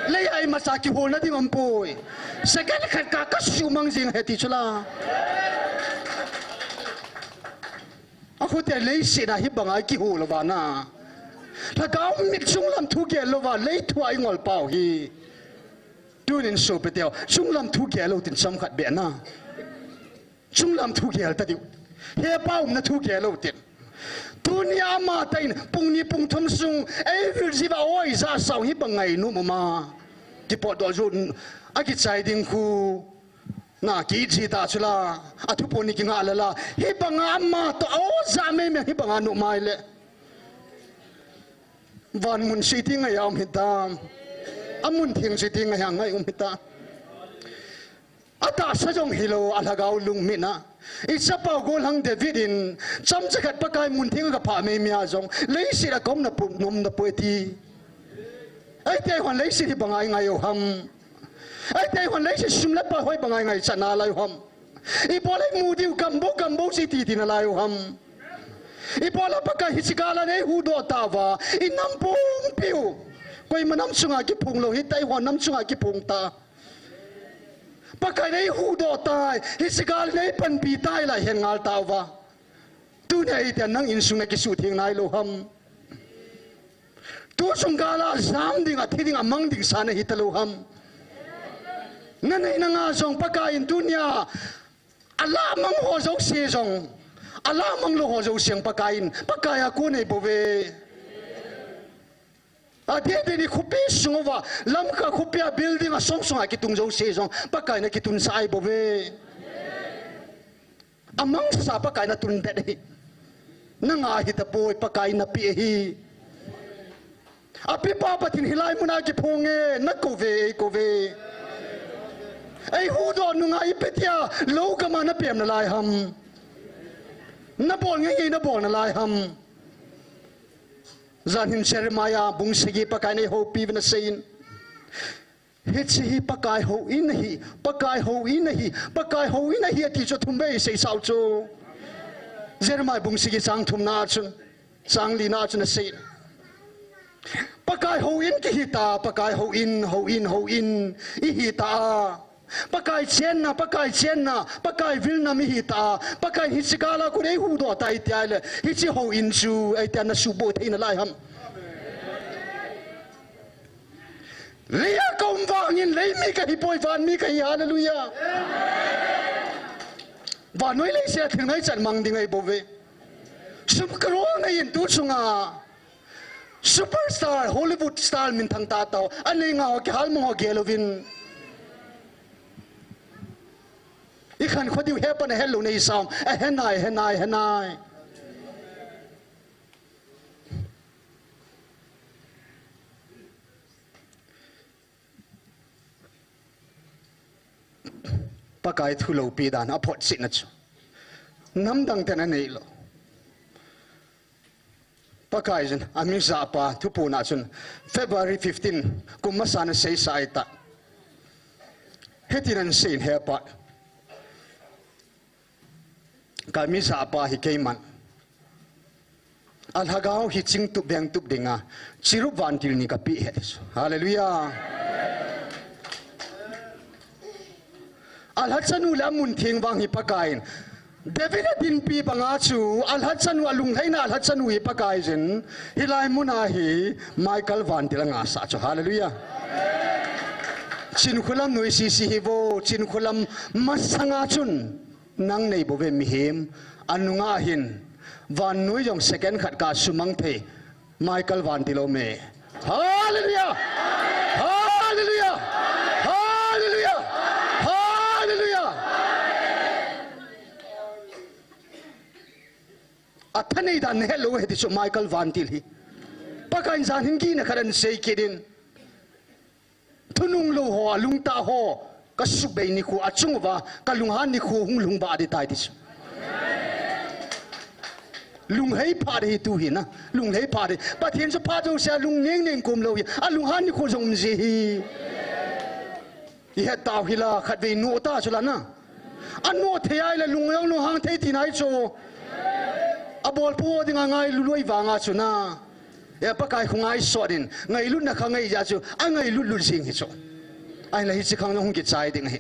Lei a imacha kiholna ding umpoi. Second khat kah kasuh mang jing ahi ti chu la. Akhote leiset a hibanga ikihol louva na, lhagao mit chunglam thu gel louva leithu a ingol pau hi. Tunin sopite ho, chunglam thu gel u tin chomkhat beh na. Chunglam thu gel ta diu. Hepa umna thu gel u tin. Tunia amatah in pung ni pung thum sung eivil jiuva eijah sau hibang ngainom um a, kipotdoh jun, akichai ding khu na kiji ta chu la, athu pon ni kingah la la. Hibanga ama toh, o, ja mei mei hibanga nom mai le. Van mun siti ngai a um hitam. Amun theng siti ngai a ngai um hitam. Atahsa jong hilou, alhagao lungmit na. Ichapa gollhang David in, chomcha khat Pakai mun theng a kaphah mei mei a jong, leiset a kaumna pu, nomna poi ati. Eite hon leiset hibanga ingai u ham? Eite hon leiset sum le pai hoibanga ingaichat nalai u ham? Ibola imu diu gam bou, gam bou chu iti ti nalai u ham? Ibola Pakai hiche gal a neihuhdoh tauva, inam pumpiu, koima nam chunga kiphong lou, hitia eiho nam chunga kiphong ta. Pakai neihuhdoh tai, hiche gal neipanpi tai la ihen ngal tauva, tunia eite nang insung nakisuhtheng nailou ham? Tuchung gal a jam ding, athi ding, amang ding sa nahi talou ham? Nanei nanga jong Pakai in tunia, alah mang ho jouse jong, alah mang lou ho jouse jong Pakai in, Pakai a kon nei bouve. Adeh deh ni khopi sung uva, Lamka khopi a building asong sunga kitung jouse jong Pakai in akitunsah ahi bouve. Amangsa Pakai in atun det ahi. Nanga hitapoi, Pakai in napeh ahi. Apepa Pathen hilai muna kiphong e, nakou ve, eikou ve. Eihuhdoh nunga ipi tia lou gam a napem nalai ham? Nabol ngeingei nabol nalai ham? Jan hin Jeremiah bung sagi Pakai in eihoupi uvin aseiyin. Hiche hi Pakai houin ahi, Pakai houin ahi, Pakai houin ahi ati chu athum vei seisah u chu. Jeremiah bung sagi chang thumna a chun, chang lina a chun aseiyin. Pakai houin kihi ta, Pakai houin, houin, houin ihi ta a. Pakai chenna, Pakai chenna, Pakai vilna mi hi ta. Pakai hiche gal a kon eihuhdoh tai tia ahile, hiche houin chu eite a nasuhboh thei nalai ham? Lei a kaum vangin lei mi kahipoi, van mi kahi, hallelujah. Vannoi leiset a thil ngaichat mang ding ahi bouve. Sum crore neiyin tuchunga superstar, Hollywood star minthang tahtah ho, anei nga ho, kihal mang ho gel uvin. Ikhankho diu hepan ahelou nei sam, ahenai, ahenai, ahenai. Pakai thu loupi dan aphotchetna chu namdang ten aneilou. Pakai chun amijahpa thuphon a chun February fifteen kum masa a seisah ahitai. Hitin aseiyin, Hepa, kamijahpa hi keiman alhagao hi chingtup vengtup dinga cherub vantil ni kapeh ahi ati chu. Hallelujah. Alhachanu le amun theng vang hi Pakaiyin, David adinpi banga chu alhachanu, alunglhaina alhachanu hi Pakaiyin, hilai muna hi Michael vantil angasah chu. Hallelujah. Chinkholam noi sisi hi vo, Chinkholam masanga chun nang nei bou ve mihem, anunga hin vannoi jong second khat kasumang thei Michael Vantil aume. Hallelujah! Hallelujah! Hallelujah! Hallelujah! Athanei dan nahet lou ahi ti chu Michael Vantil hi. Pakaiyin jan hin gihna khat ahin sei kit in. Thunung lou ho, alungtah ho, kasubei nikho, achung uva kalunghan nikho hung lhung ba ding tai ti chu. Lunghei pha ding ahi tu hi na, lunghei pha ding. Pathen chu phat jouse a lung neng neng kom lou hi, alunghan nikho jong um ji ahi. Ihet tau hila, khatvei noh ta chu la na. Anoh thei ahile lung jong lunghang thei tina ahi chu. Abolphu ho dinga ngailu lou vanga chu na. E, Pakai khu ngaisot in, ngailutna kha ngai jeh chu, angailut lut jing hi chu. Ahinla hiche khang jong hung kichai ding ahi.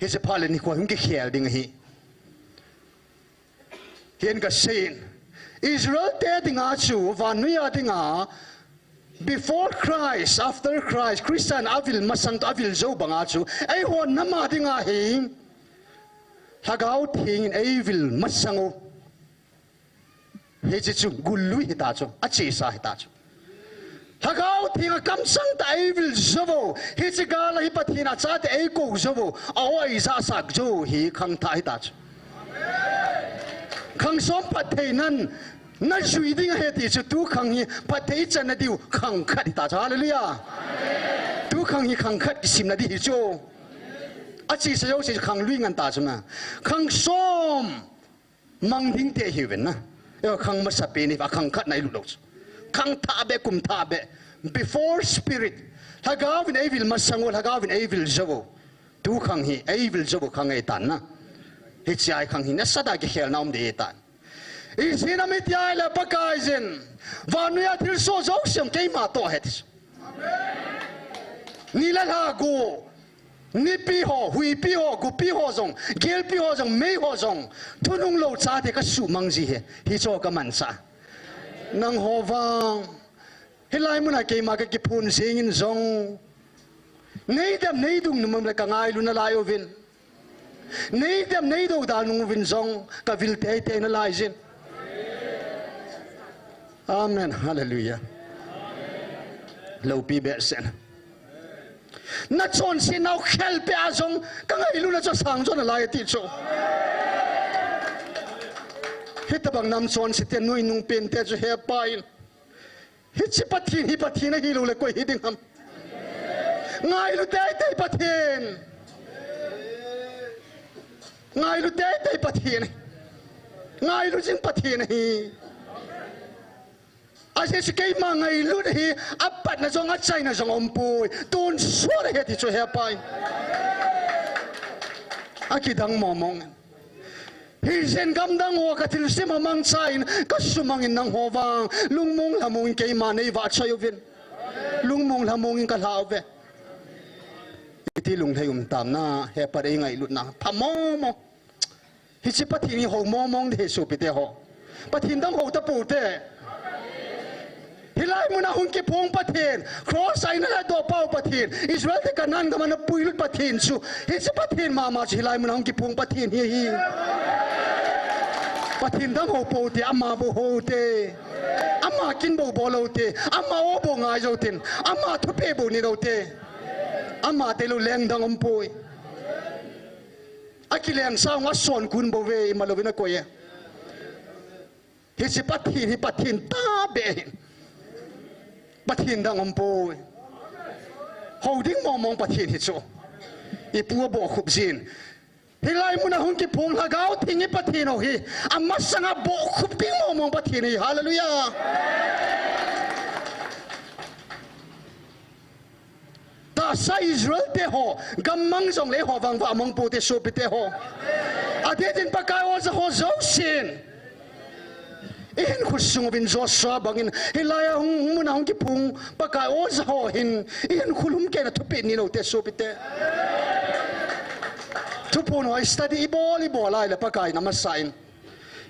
Hiche phat le nikho hung kikhel ding ahi. Hin kasei in, Israel te dinga chu, vannoi a dinga, before Christ, after Christ, Christa in avil masang toh avil jou banga chu, eiho nam a dinga hi, Lhagao Theng in eivil masang u. Hiche chu gul lui hita chu, achesa hita chu. Lhagao Theng a kamsang tah a eivil jou u, hiche gal a hi Pathen a chate eikou jou u, a-o eijahsah jou u hi khangthah hita chu. Khang som phatthei nan, najui ding ahi ti chu, tu khang hi phatthei ichan na diu khang khat hita chu. Hallelujah. Tu khang hi khang khat kisim na di hi chu. Achesa jouse chu khang lui ngan ta chu na. Khang som mang ding te hiuvin na. Eiho khang masapen hi, akhang khat na ilut lou chu. Khang thah beh, kum thah beh. Before Spirit. Lhagao vin eivil masang u, Lhagao vin eivil jou u. Tu khang hi, eivil jou u khang ahitan na. Hiche a hi khang hi, nasatah a kikhelna um ding ahitan. Ijeh inem itile Pakaiyin. Vannoi a thilsoh jouse jong keima toh ahi ti chu. Ni le lha go. Nipi ho, huipi ho, gopi ho jong, gelpi ho jong, mei ho jong, thunung lou chate kasumang ji ahi, hiche kamanchah. Nangho vang, hilai muna keima kakiphong jing in jong, neidem neidong nom le kangailu nalai uvin. Neidem neidou dal nung uvin jong, kavil teitei nalai jin. Amen. Hallelujah. Loupi behseh in. Nachonsetnau khelpeh a jong kangailutna chu asang jo nalai ati chu. Hitobang nam chonse te nuinung pente chu hepa in. Hiche Pathen hi Pathen ahilou le koi hiding ham. Ngailu teitei Pathen. Ngailu teitei Pathen. Ngailu jing Pathen ahi. Ajeh chu keima ngailut hi, apatna jong, achaina jong aumpoi. Tonsot ahi ti chu hepa in. Akidang mong mong. Hijeh in gamdang ho kathilse mamang cha in, kasumang in nangho vang. Lungmong lhamong in keima neivahchoi uvin. Lungmong lhamong in kalhah uve. Iti lunglhai um tam na, hepa in eingailutna. Pha mong mong. Hiche Pathen hi hou mong mong ding ahi sopite ho. Pathen dang hou tapou te. Hilai muna hung kiphong Pathen, cross a eina ladoh pau Pathen, Israel te Canaan gam a eina puilut Pathen chu, hiche Pathen mama chu hilai muna hung kiphong Pathen hi ahi. Pathen dang hou pou te, ama bou hou te. Ama kin bou bol lou te, ama o bou ngai jou tin, ama thupeh bou ne lou te. Ama tilou leng dang umpoi. Akileng sang a son kun bou ve, ima louvin akoi e. Hiche Pathen hi Pathen tabeh ahi. Pathen dang umpoi. Hou ding mong mong Pathen hi chu. Ipu abohkhup jin. Hilai muna hung kiphong Lhagao Theng hi Pathen ahi. Amasanga bohkhup ding mong mong Pathen ahi. Hallelujah. Tahsa Israel te ho, gammang jongle eiho vang vah mong pou te sopite ho. Adeh in Pakai oja ho jousen. Ihinkho sung uvin Joshua bangin, hilai a hung, hung muna hung kiphong Pakai oja ho hin, ihinkho lhumkei na thupeh ne lou te sopite. Thuphon ho study ibol, ibol a ahile Pakai in amasa in.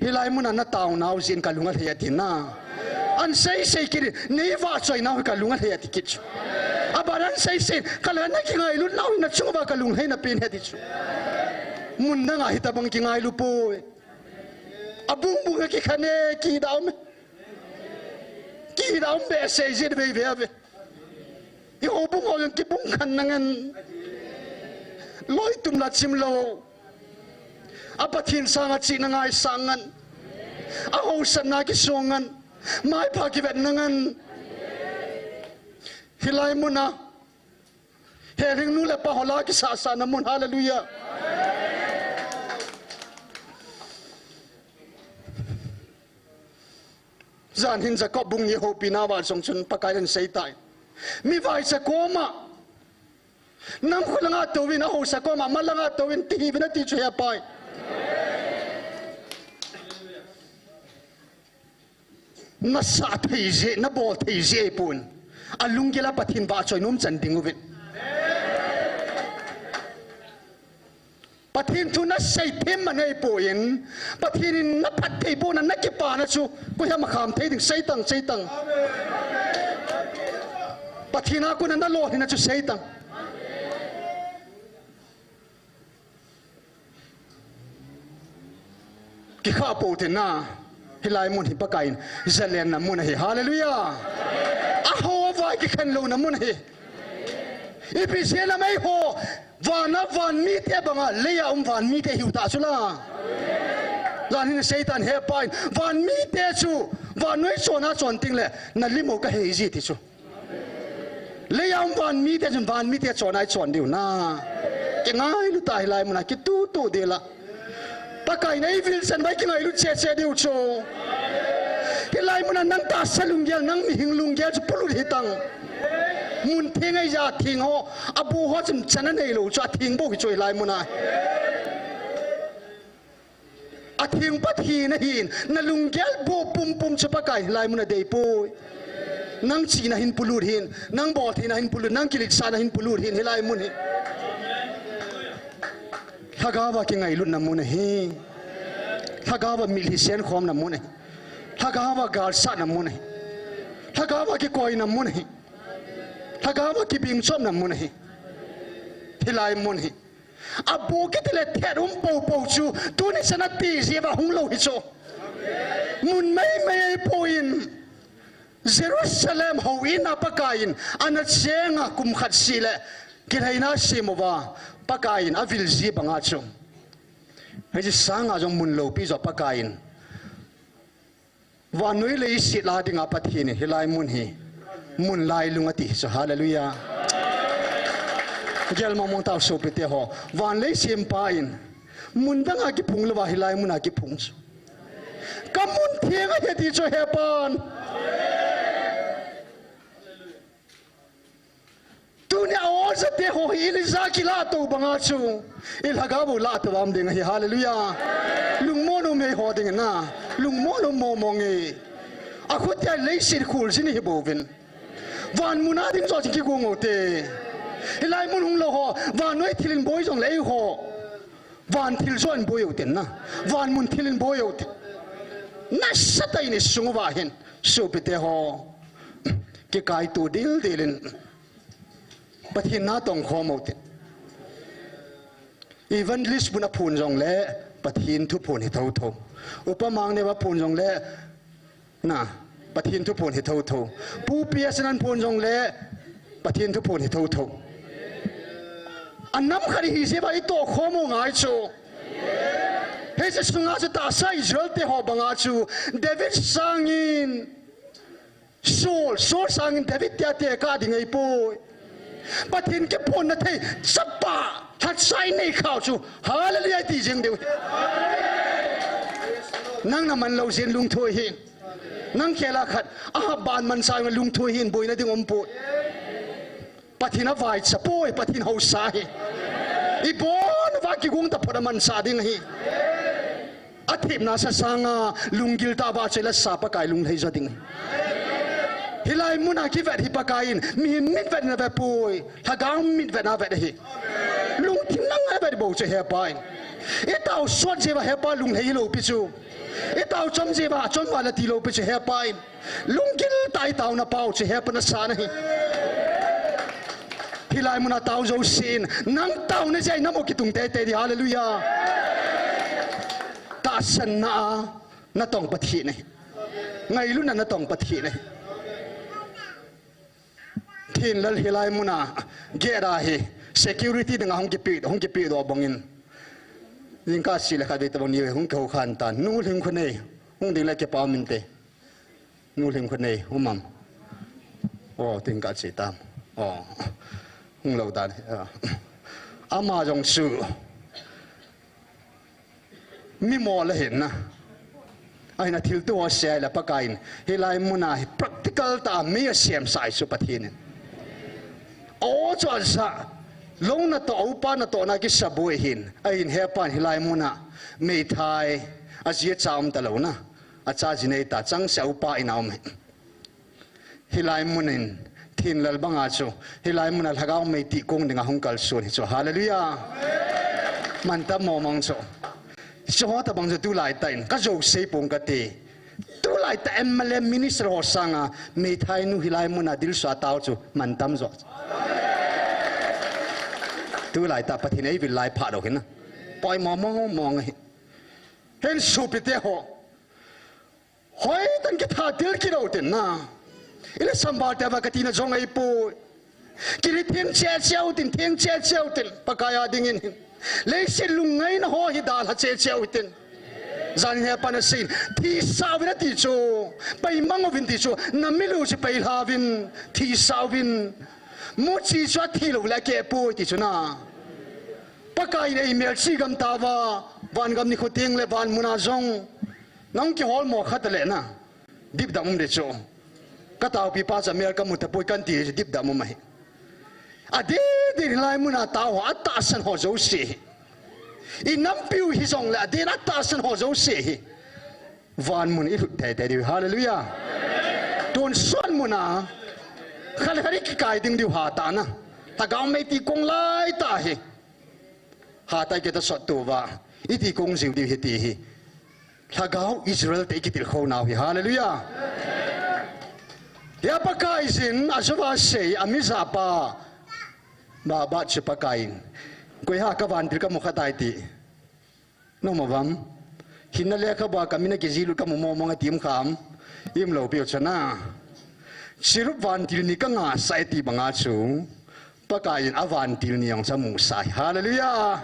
Hilai muna nataonau jeh in kalung alhai ati na. Ahin sei sei kit in, neivahchoinau hi kalung alhai ati kit chu. Aban an seisin, kala na kingailut nau hi nachung uva kalung lhai na pen he ti chu. Mun danga hitabang kingailu poi. Abung bung a kikhan e, kidam e. Kidam behseh jin vei ve ve. I houbung ho jong kibung khan na ngan. Loi tum la chim lou. A Pathen sanga chihna ngaisang ngan. A hausatna kisong ngan. Maipha kivetna ngan. Hilai muna. Helhing nu le pa ho la kisahsahna mun. Hallelujah. Jan hin Jacob bung ni houpi nauva jong chun Pakai in asei tai. Mi vaicha koma. Nang khu langa touvin, a haosa koma, ma langa touvin, ti hiuvin ati chu he pai. Na sah thei jeh, na bol thei jeh pon. A lunggel a Pathen vahchoi nom chan ding uvin. Pathen thu na sei them man ahi poi in, Pathen in na phatthei bohna, na kipana chu, koi ham a kham thei ding, sei tang, sei tang. Pathen a kona na lolhinna chu sei tang. Kikha pou te na, hilai mun hi Pakai in, jalenna mun ahi, hallelujah. A ho a vai kikhen louna mun ahi. Ipi jeh lam eiho, vana van mite banga, leia um van mite hiu ta chu la. Jan hin Satan he pai, van mite chu, vannoi chona chon ting le, na limo ka hei ji ti chu. Leia um van mite chun van mite chona i chon diu na. Kingailu ta hilai muna kitutu dila. Pakai in eivil chan vai kingailu cheche diu chu. Hilai muna nang tahsa lunggel, nang mihing lunggel chu polut hitang. Mun theng eija theng ho, abu ho chun chan anei lou chu atheng bou hi chu hilai muna. Atheng Pathen ahin, na lunggel boh pumpum chu Pakai hilai muna dei poi. Nang chihna hin polut hin, nang boltheina hin polut, nang kiletsahna hin polut hin hilai mun hi. Lhagaova kingailutna mun ahi. Lhagaova mitlhi senkhomna mun ahi. Lhagaova galsatna mun ahi. Lhagaova kikoina mun ahi. Lhagaova kibengchomna mun ahi. Hilai mun hi. Abu kiti le thet um poupou chu, tuni chan ati jeh uva hung lou hi chu. Mun maimai ahi poi in, Jerusalem houin a Pakai in, ana chenga kum khat seh le, kilhaina sem uva, Pakai in avil ji banga chu. Hiche sanga jong mun loupi jo Pakai in. Vannoi leiset la dinga Pathen in hilai mun hi mun lailung ati chu, hallelujah. Gel mong mong tau sopite ho. Van lei sempa in mun danga kiphung louva hilai muna kiphung chu. Ka mun theng ahi ti chu he pan. Tunia ojate ho hi Elijah kilah to banga chu, i lhagao bou lah to am ding ahi, hallelujah. Lungmon um eiho ding na, lungmon um mong mong e. Akhutia leiset khul jin hi bouvin. Van muna ding jo jing kigong u te. Hilai mun hung lou ho, vannoi thil in boi jong lei ho. Van thil jo in boi u te na. Van mun thil in boi u te. Nasatah in i sung uva hin. Sopite ho. Kikaito dildil in. Pathen na tong khom u te. Evangelist bun aphon jongle, Pathen thu phon hi thotho. Upa Mangneo aphon jongle, na, Pathen thu phon hi thotho. Pu P S in aphon jongle, Pathen thu phon hi thotho. Anam khat hi jeh uva i toh khom u ngai chu. Hiche sunga chu tahsa Israel te ho banga chu, David sangin, Saul, Saul sangin David tia tekah ding ahipoi. Pathen kiphonna thei, chapa, lhacha i nei khau chu, hallelujah ti jing diu. Nang na man lou jeh in lungthoi hih in. Nang khela khat, Ahab ban mansa in lungthoi hih in, boina ding umpoi. Pathen avaicha poi, Pathen haosa ahi. Ibon uva kigong taphot amansa ding ahi. Athepna sa sanga lunggil tah uva choi le sa Pakai lunglhai jo ding ahi. Hilai muna kivet hi Pakai in, mihem mitvet na vet poi, lhagao mitvet na vet ahi. Lungthim nanga vet bou chu he pai. I tao sot jeh uva he pa lunglhai lou pi chu. I tao chom jeh uva, chom uva la ti lou pi chu he pai. Lunggil tah i taona pau chu he pa na sa na hi. Hilai muna tao jousen, nang taona jeh a inam u kitung teitei ding, hallelujah. Tahsanna a natong Pathen ahi. Ngailutna natong Pathen ahi. Thenlal hilai muna gate a hi security dinga hung kipe, hung kipedoh bangin, jingkah seh le khatvei tobang ni hung kihou khan tan. Nu Lhingkhonei, hung ding le kipa um inte. Nu Lhingkhonei, um am? O, tin ka che tam. O, hung lou dan. A. Ama jong chu mi mol ahin na. Ahin, athilto ho asei le Pakaiyin hilai muna hi practical tah a mi asemsah chu Pathen in. O chu aja, lou natoh, upa natohna kisaboi ahin. Ahin, hepan hilai muna meithai, aji acha um talou na. Acha ji nei ta, changseh a upa in a um ahi. Hilai mun in, Thenlal banga chu, hilai muna Lhagao mei tih kong dinga hung kalson hi chu. Hallelujah. Mantam mong mong chu. Chu ho tobang chu tulai tah in, ka jou sei pong kate. Tulai tah M L A minister ho sanga, meithai nu hilai muna dilsa tao chu, mantam jo. Tulai tah Pathen in eivil lai pha lou hin na. Poimo mong mong ahi. Hin sopite ho. Hoitah in kitha til kit lou tin na. Ile sambal te va kati na jong ahipoi. Kirit theng cheh cheh u tin, theng cheh cheh u tin, Pakai a dingin. Leiset lungngaina ho hi dalha cheh cheh u tin. Jan hepan asei in, thisah uvin ati chu. Paimang uvin ti chu, na milu chu pailha uvin, thisah uvin. Muchi chu athi lou le akeh poi ti chu na. Pakaiyin eimelchih gam tauva, vangam nikho teng le van muna jong. Nang kihol mo khat le na. Dipdam um ding chu. Ka taopi pa chu mel ka mu tapoi kan ti chu dipdam um ahi. Adeh deh hilai muna tao ho, atahsan ho jouse hi. Inampiu hijongle adeh in atahsan ho jouse hi. Van mun i lhut teitei diu. Hallelujah. Tun sun muna. Khat le khat i kikai ding diu hatah na. Lhagao mei tih kong lai tah hi. Hatah i kitah sot tuva. I tih kong jiu diu hi ti hi. Lhagao Israel te i kitilkhou nau hi. Hallelujah. Hia Pakaiyin ajouva asei, amijahpa. Baba chu Pakaiyin. Koi ham ka vantil ka mu kha tai ti. Nom uvam. Hinna lekhabua ka min a kijih lut ka mu mong mong a ti um kham. Im lou piu chana. Cherub vantil ni ka ngah sah e ti banga chu. Pakaiyin avantil ni jong chu amu sah hi. Hallelujah.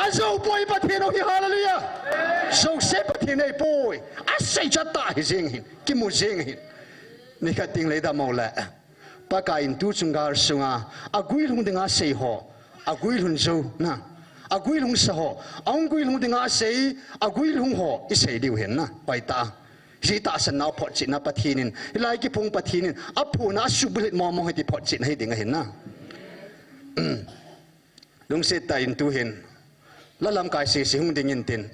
Ajou poi Pathen u hi, hallelujah. Jouse Pathen ahipoi. Asei chu atah hi jing hin. Kimu jing hin. Nikhat teng lei dam u le. Pakaiyin tuchung gal sunga, aguilhung dinga asei ho, aguilhung jou na, aguilhung sa ho, ahung guilhung dinga asei, aguilhung ho, i sei diu hin na, hoitah. Hiti tahsan nau photchetna Pathen in, hilai kiphung Pathen in, aphuna asuhbulhit mong mong hi ti photchetna hi ding ahin na. Lungset tah in tuhin, la lamkai sese hung ding in tin.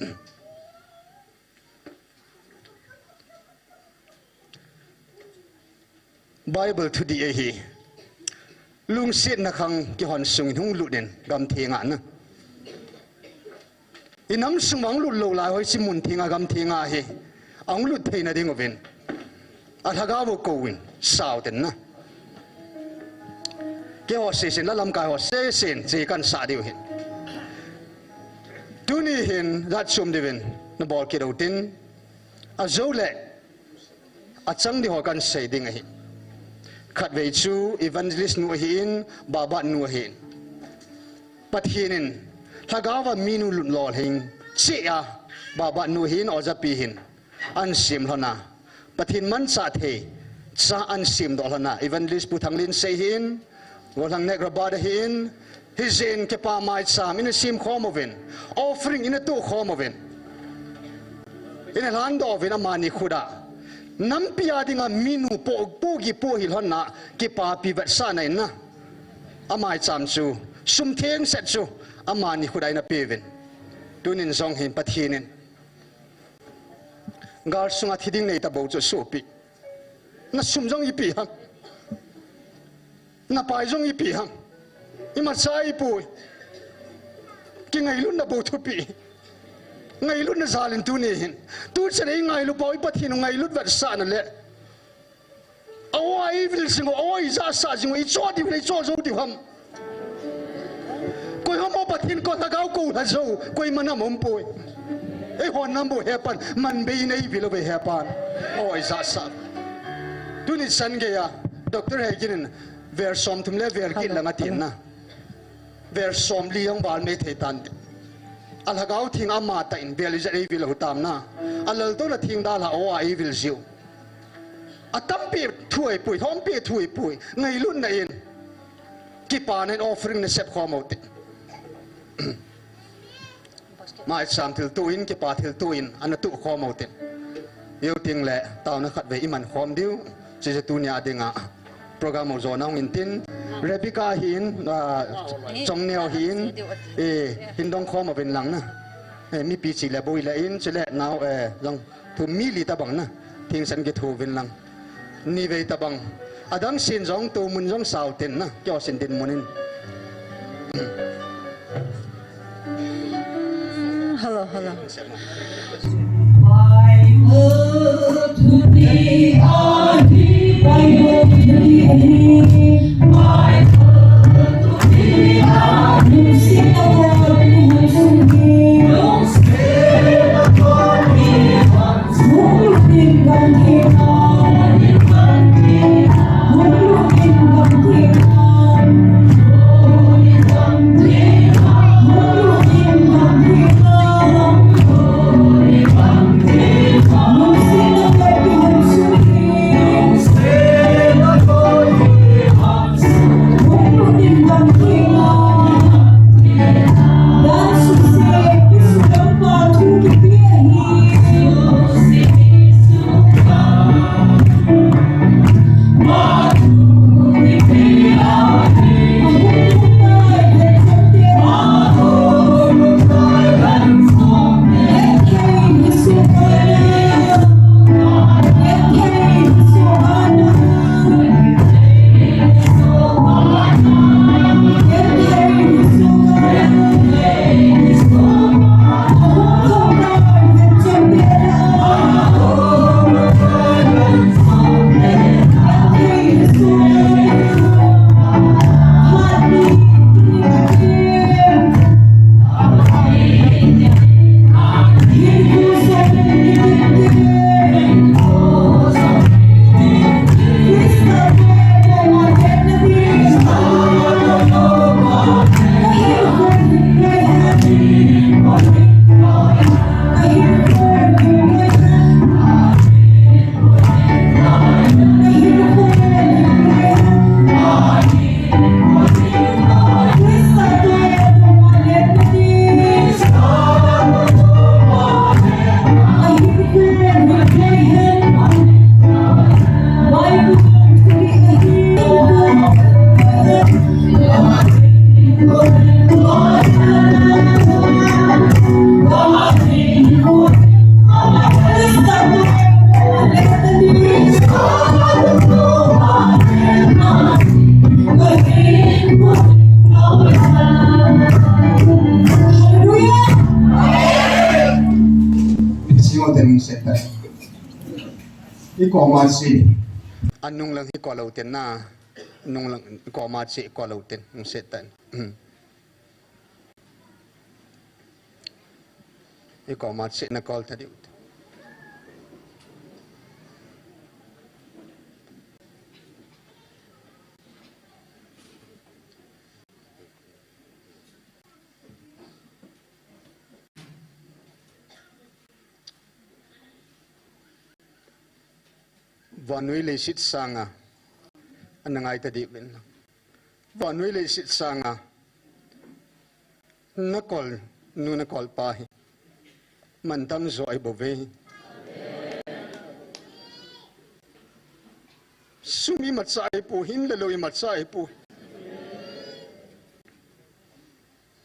Bible thudih ahi. Lungsetna khang kihon sungin hung lut in gam thenga na. I nam sung uva hung lut lou lai hoi, hiche mun thenga gam thenga hi. Ahung lut theina ding uvin. A lhagao u kouvin, sao tin na. Keiho sesen, la lamkai ho sesen, che kan sah diu hin. Tuni hin, jat chom diuvin, na bol kit u tin. Ajou le, achang ding ho kan sei ding ahi. Khatvei chu evangelist nu ahin, Baba nu ahin. Pathen in, lhagao a minu lut lolhing, chea, Baba nu ahin, ojapi hin, ahin sem lhon a. Pathen manchah thei, cha ahin sem doh lhon a. Evangelist Pu Thanglin sei hin, Golhang Nek Rabat ahin, hijeh in kipa maicham ina sem khom uvin, offering ina toh khom uvin. Ina lhan doh uvin amani khut a. Nampi a dinga minu po, pohgih pohgih lhon a kipapi vetsahna in na. Amaicham chu, sum thengset chu, amani khut a ina pe uvin. Tunin jong hin Pathen in. Gal sunga thi ding nei ta bou chu sopi. Na sum jong ipi ham. Na pai jong ipi ham. Imacha ipoi. Kingailutna bou thupi. Ngailutna jal in tuni hin. Tuchan a ingailut pau i Pathen u ngailut vetsahna le. Aw, eivil jing u, aw, ijahsah jing u, icho diu le icho jou diu ham. Koi ham o Pathen koma lhagao kou lha jou, koiman aum poi. Eihon nam bou hepan, manbei in eivil uve hepan. Aw, ijahsah. Tuni chan geiya, Doctor Hegin in, ver somthum le ver get lang atin na. Ver somli jong val mei thei tan te. A Lhagao Theng amatah in vel ijat eivil u tam na. A laltouna theng dalha aw a eivil jiu. Atampi thu ahipoi, thompi thu ahipoi. Ngailutna in. Kipana in offering nasep khom u te. Maicham thilto in, kipa thilto in, ana tuh khom u tin. Jou teng le, taona khatvei iman khom diu, chuche tunia dinga program u jona hung in tin, Rebecca hin, ah, Chongneo hin, eh, hin dong khom uvin lang na. Eh, mipi chele boi le in, chule nao, eh, jong thum mi li tabang na. Thingsan kithu uvin lang. Nivei tabang. Adang sin jong, tumun jong sao tin na. Kio sin tin munin. Hello, hello. Anung lang hi ko lo ten na. Nung lang ko ma che ko lo ten. Nung se tan. I koma cheh na kol ta diu. Vannoi leiset sanga ana ngai ta diu vin. Vannoi leiset sanga na kol nu na kol pa hi mantam jo ahi bou ve. Sum imacha ahi pou, hin le lou imacha ahi pou.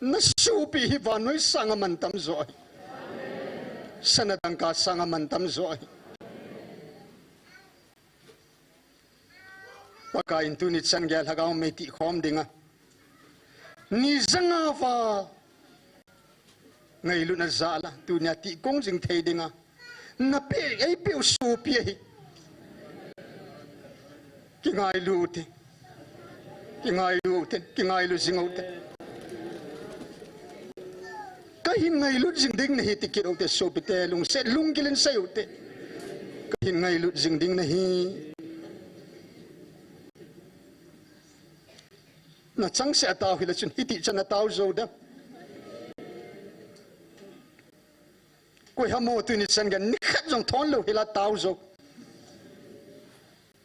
Na sopi hi vannoi sanga mantam jo ahi. Sana dangka sanga mantam jo ahi. Pakai in tuni chan geiya lhagao mei tih khom dinga. Ni janga val. Ngailutna jal a, tunia tih kong jing thei dinga. Na pe, ei peh u sopi ahi. Kingailu te. Kingailu te. Kingailu jing u te. Kahin ngailut jing ding nahi ti kit u te, sopite, lungset, lunggil in sei u te. Kahin ngailut jing ding nahi. Nachangseh a tao hile chun, hiti chan a tao jou dem. Koi ham o tuni chan gei nikhat jong thon lou hila tao jou.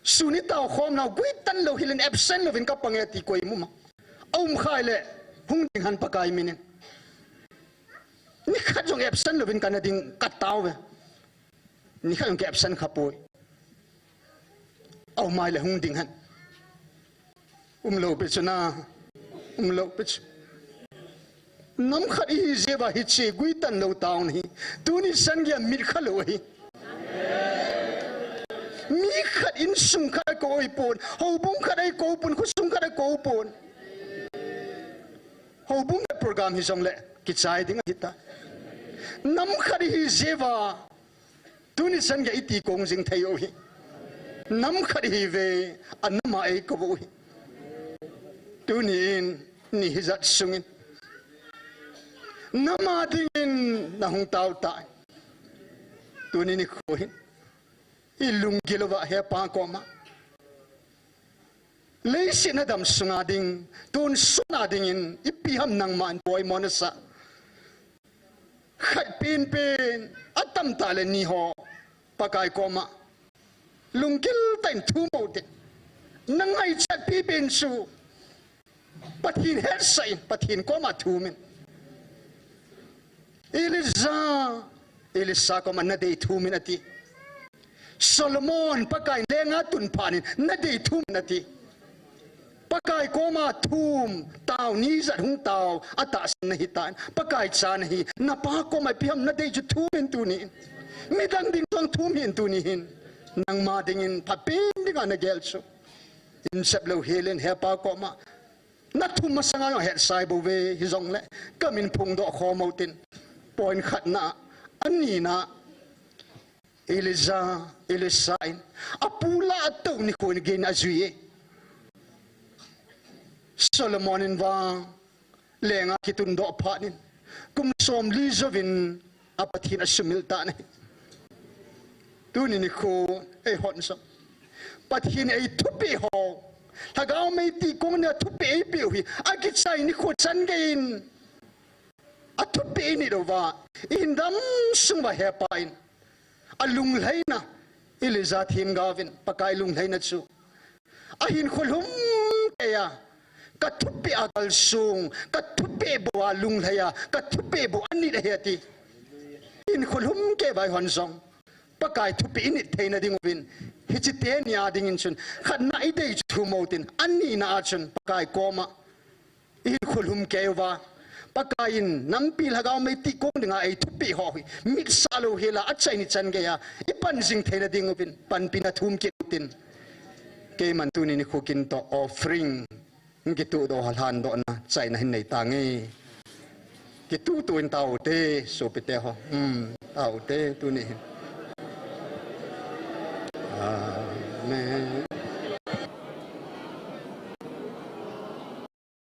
Sun i tao khom nau guitan lou hilin absent louvin ka pang e ti koi mu ma. Aum khah le hung ding hen Pakai min in. Nikhat jong absent louvin kana ding ka tao ve. Nikhat jong ka absent kha poi. Aum a le hung ding hen. Umlou pi chu na. Umlou pi chu. Nam khat ihi jeh uva hiche guitan lou tao nahi. Tuni chan gei a mit kha lou ahi. Mi khat insung khat a kou pon. Houbung khat a kou pon. Khosung khat a kou pon. Houbung le program hijong le kichai ding ahi ta. Nam khat ihi jeh uva. Tuni chan gei iti kong jing thei u hi. Nam khat ihi ve, a nam a ei kou u hi. Tuni in, ni hijat sungin. Nam a dingin na hung tao tai. Tuni nikho hin. I lunggil uva Hepa koma. Leiset a dam sunga ding, tun sung a dingin, ipi ham nangman poimo nasa. Khat pen pen, atam tah le ni ho, Pakai koma. Lunggil tah in thum u te. Na ngaichat pipen chu. Pathen hetsah in, Pathen koma thum in. Elijah, Elisha koma na dei thum in ati. Solomon, Pakai in lenga tun phat in, na dei thum in ati. Pakai koma thum, tao ni jat hung tao, atahsan nahi tan. Pakai cha nahi, na pa koma ipi ham na dei chu thum in tuni in. Midang ding jong thum hih in tuni hin. Nangma dingin, phapen dinga na gel chu. Insep lou hel in, Hepa koma. Na thum masanga jong hetsah bou ve, hijong le. Ka min phongdoh khom u tin. Point khatna, anina. Elijah, Elisha in, apu lah a tou nikho in gei in ajui e. Solomon in vang, lenga kitun doh phat in, kum som li jouvin, a Pathen asumil tan ahi. Tuni nikho, eihon jong. Pathen in ei thupeh ho. Lhagao mei ti kong in a thupeh eipeh u hi. Akichai nikho chan gei in. A thupeh i nit uva, i hin dam sung uva Hepa in. A lunglhaina, Elijah themgao vin, Pakai lunglhaina chu. A hin kholhum kei a, ka thupeh a kalsong, ka thupeh bou a lunglhai a, ka thupeh bou a nit ahi ati. Hin kholhum kei uva eihon jong. Pakai thupeh i nit theina ding uvin. Hiche teni a dingin chun, khatna i dei chu thum u tin, anina a chun, Pakai koma. I hin kholhum kei uva. Pakai in nampi lhagao mei ti kong dinga ei thupeh ho hi. Mitsah lou hel a achai ni chan gei a. I pan jing theina ding uvin. Panpina thum kit u tin. Keiman tuni nikho kin toh offering. Kituh doh lhan dohna. Chaina hin nei tange. Kituh tuh in tao u te. Sopite ho. Hmm. Tao u te tuni hin. Amen.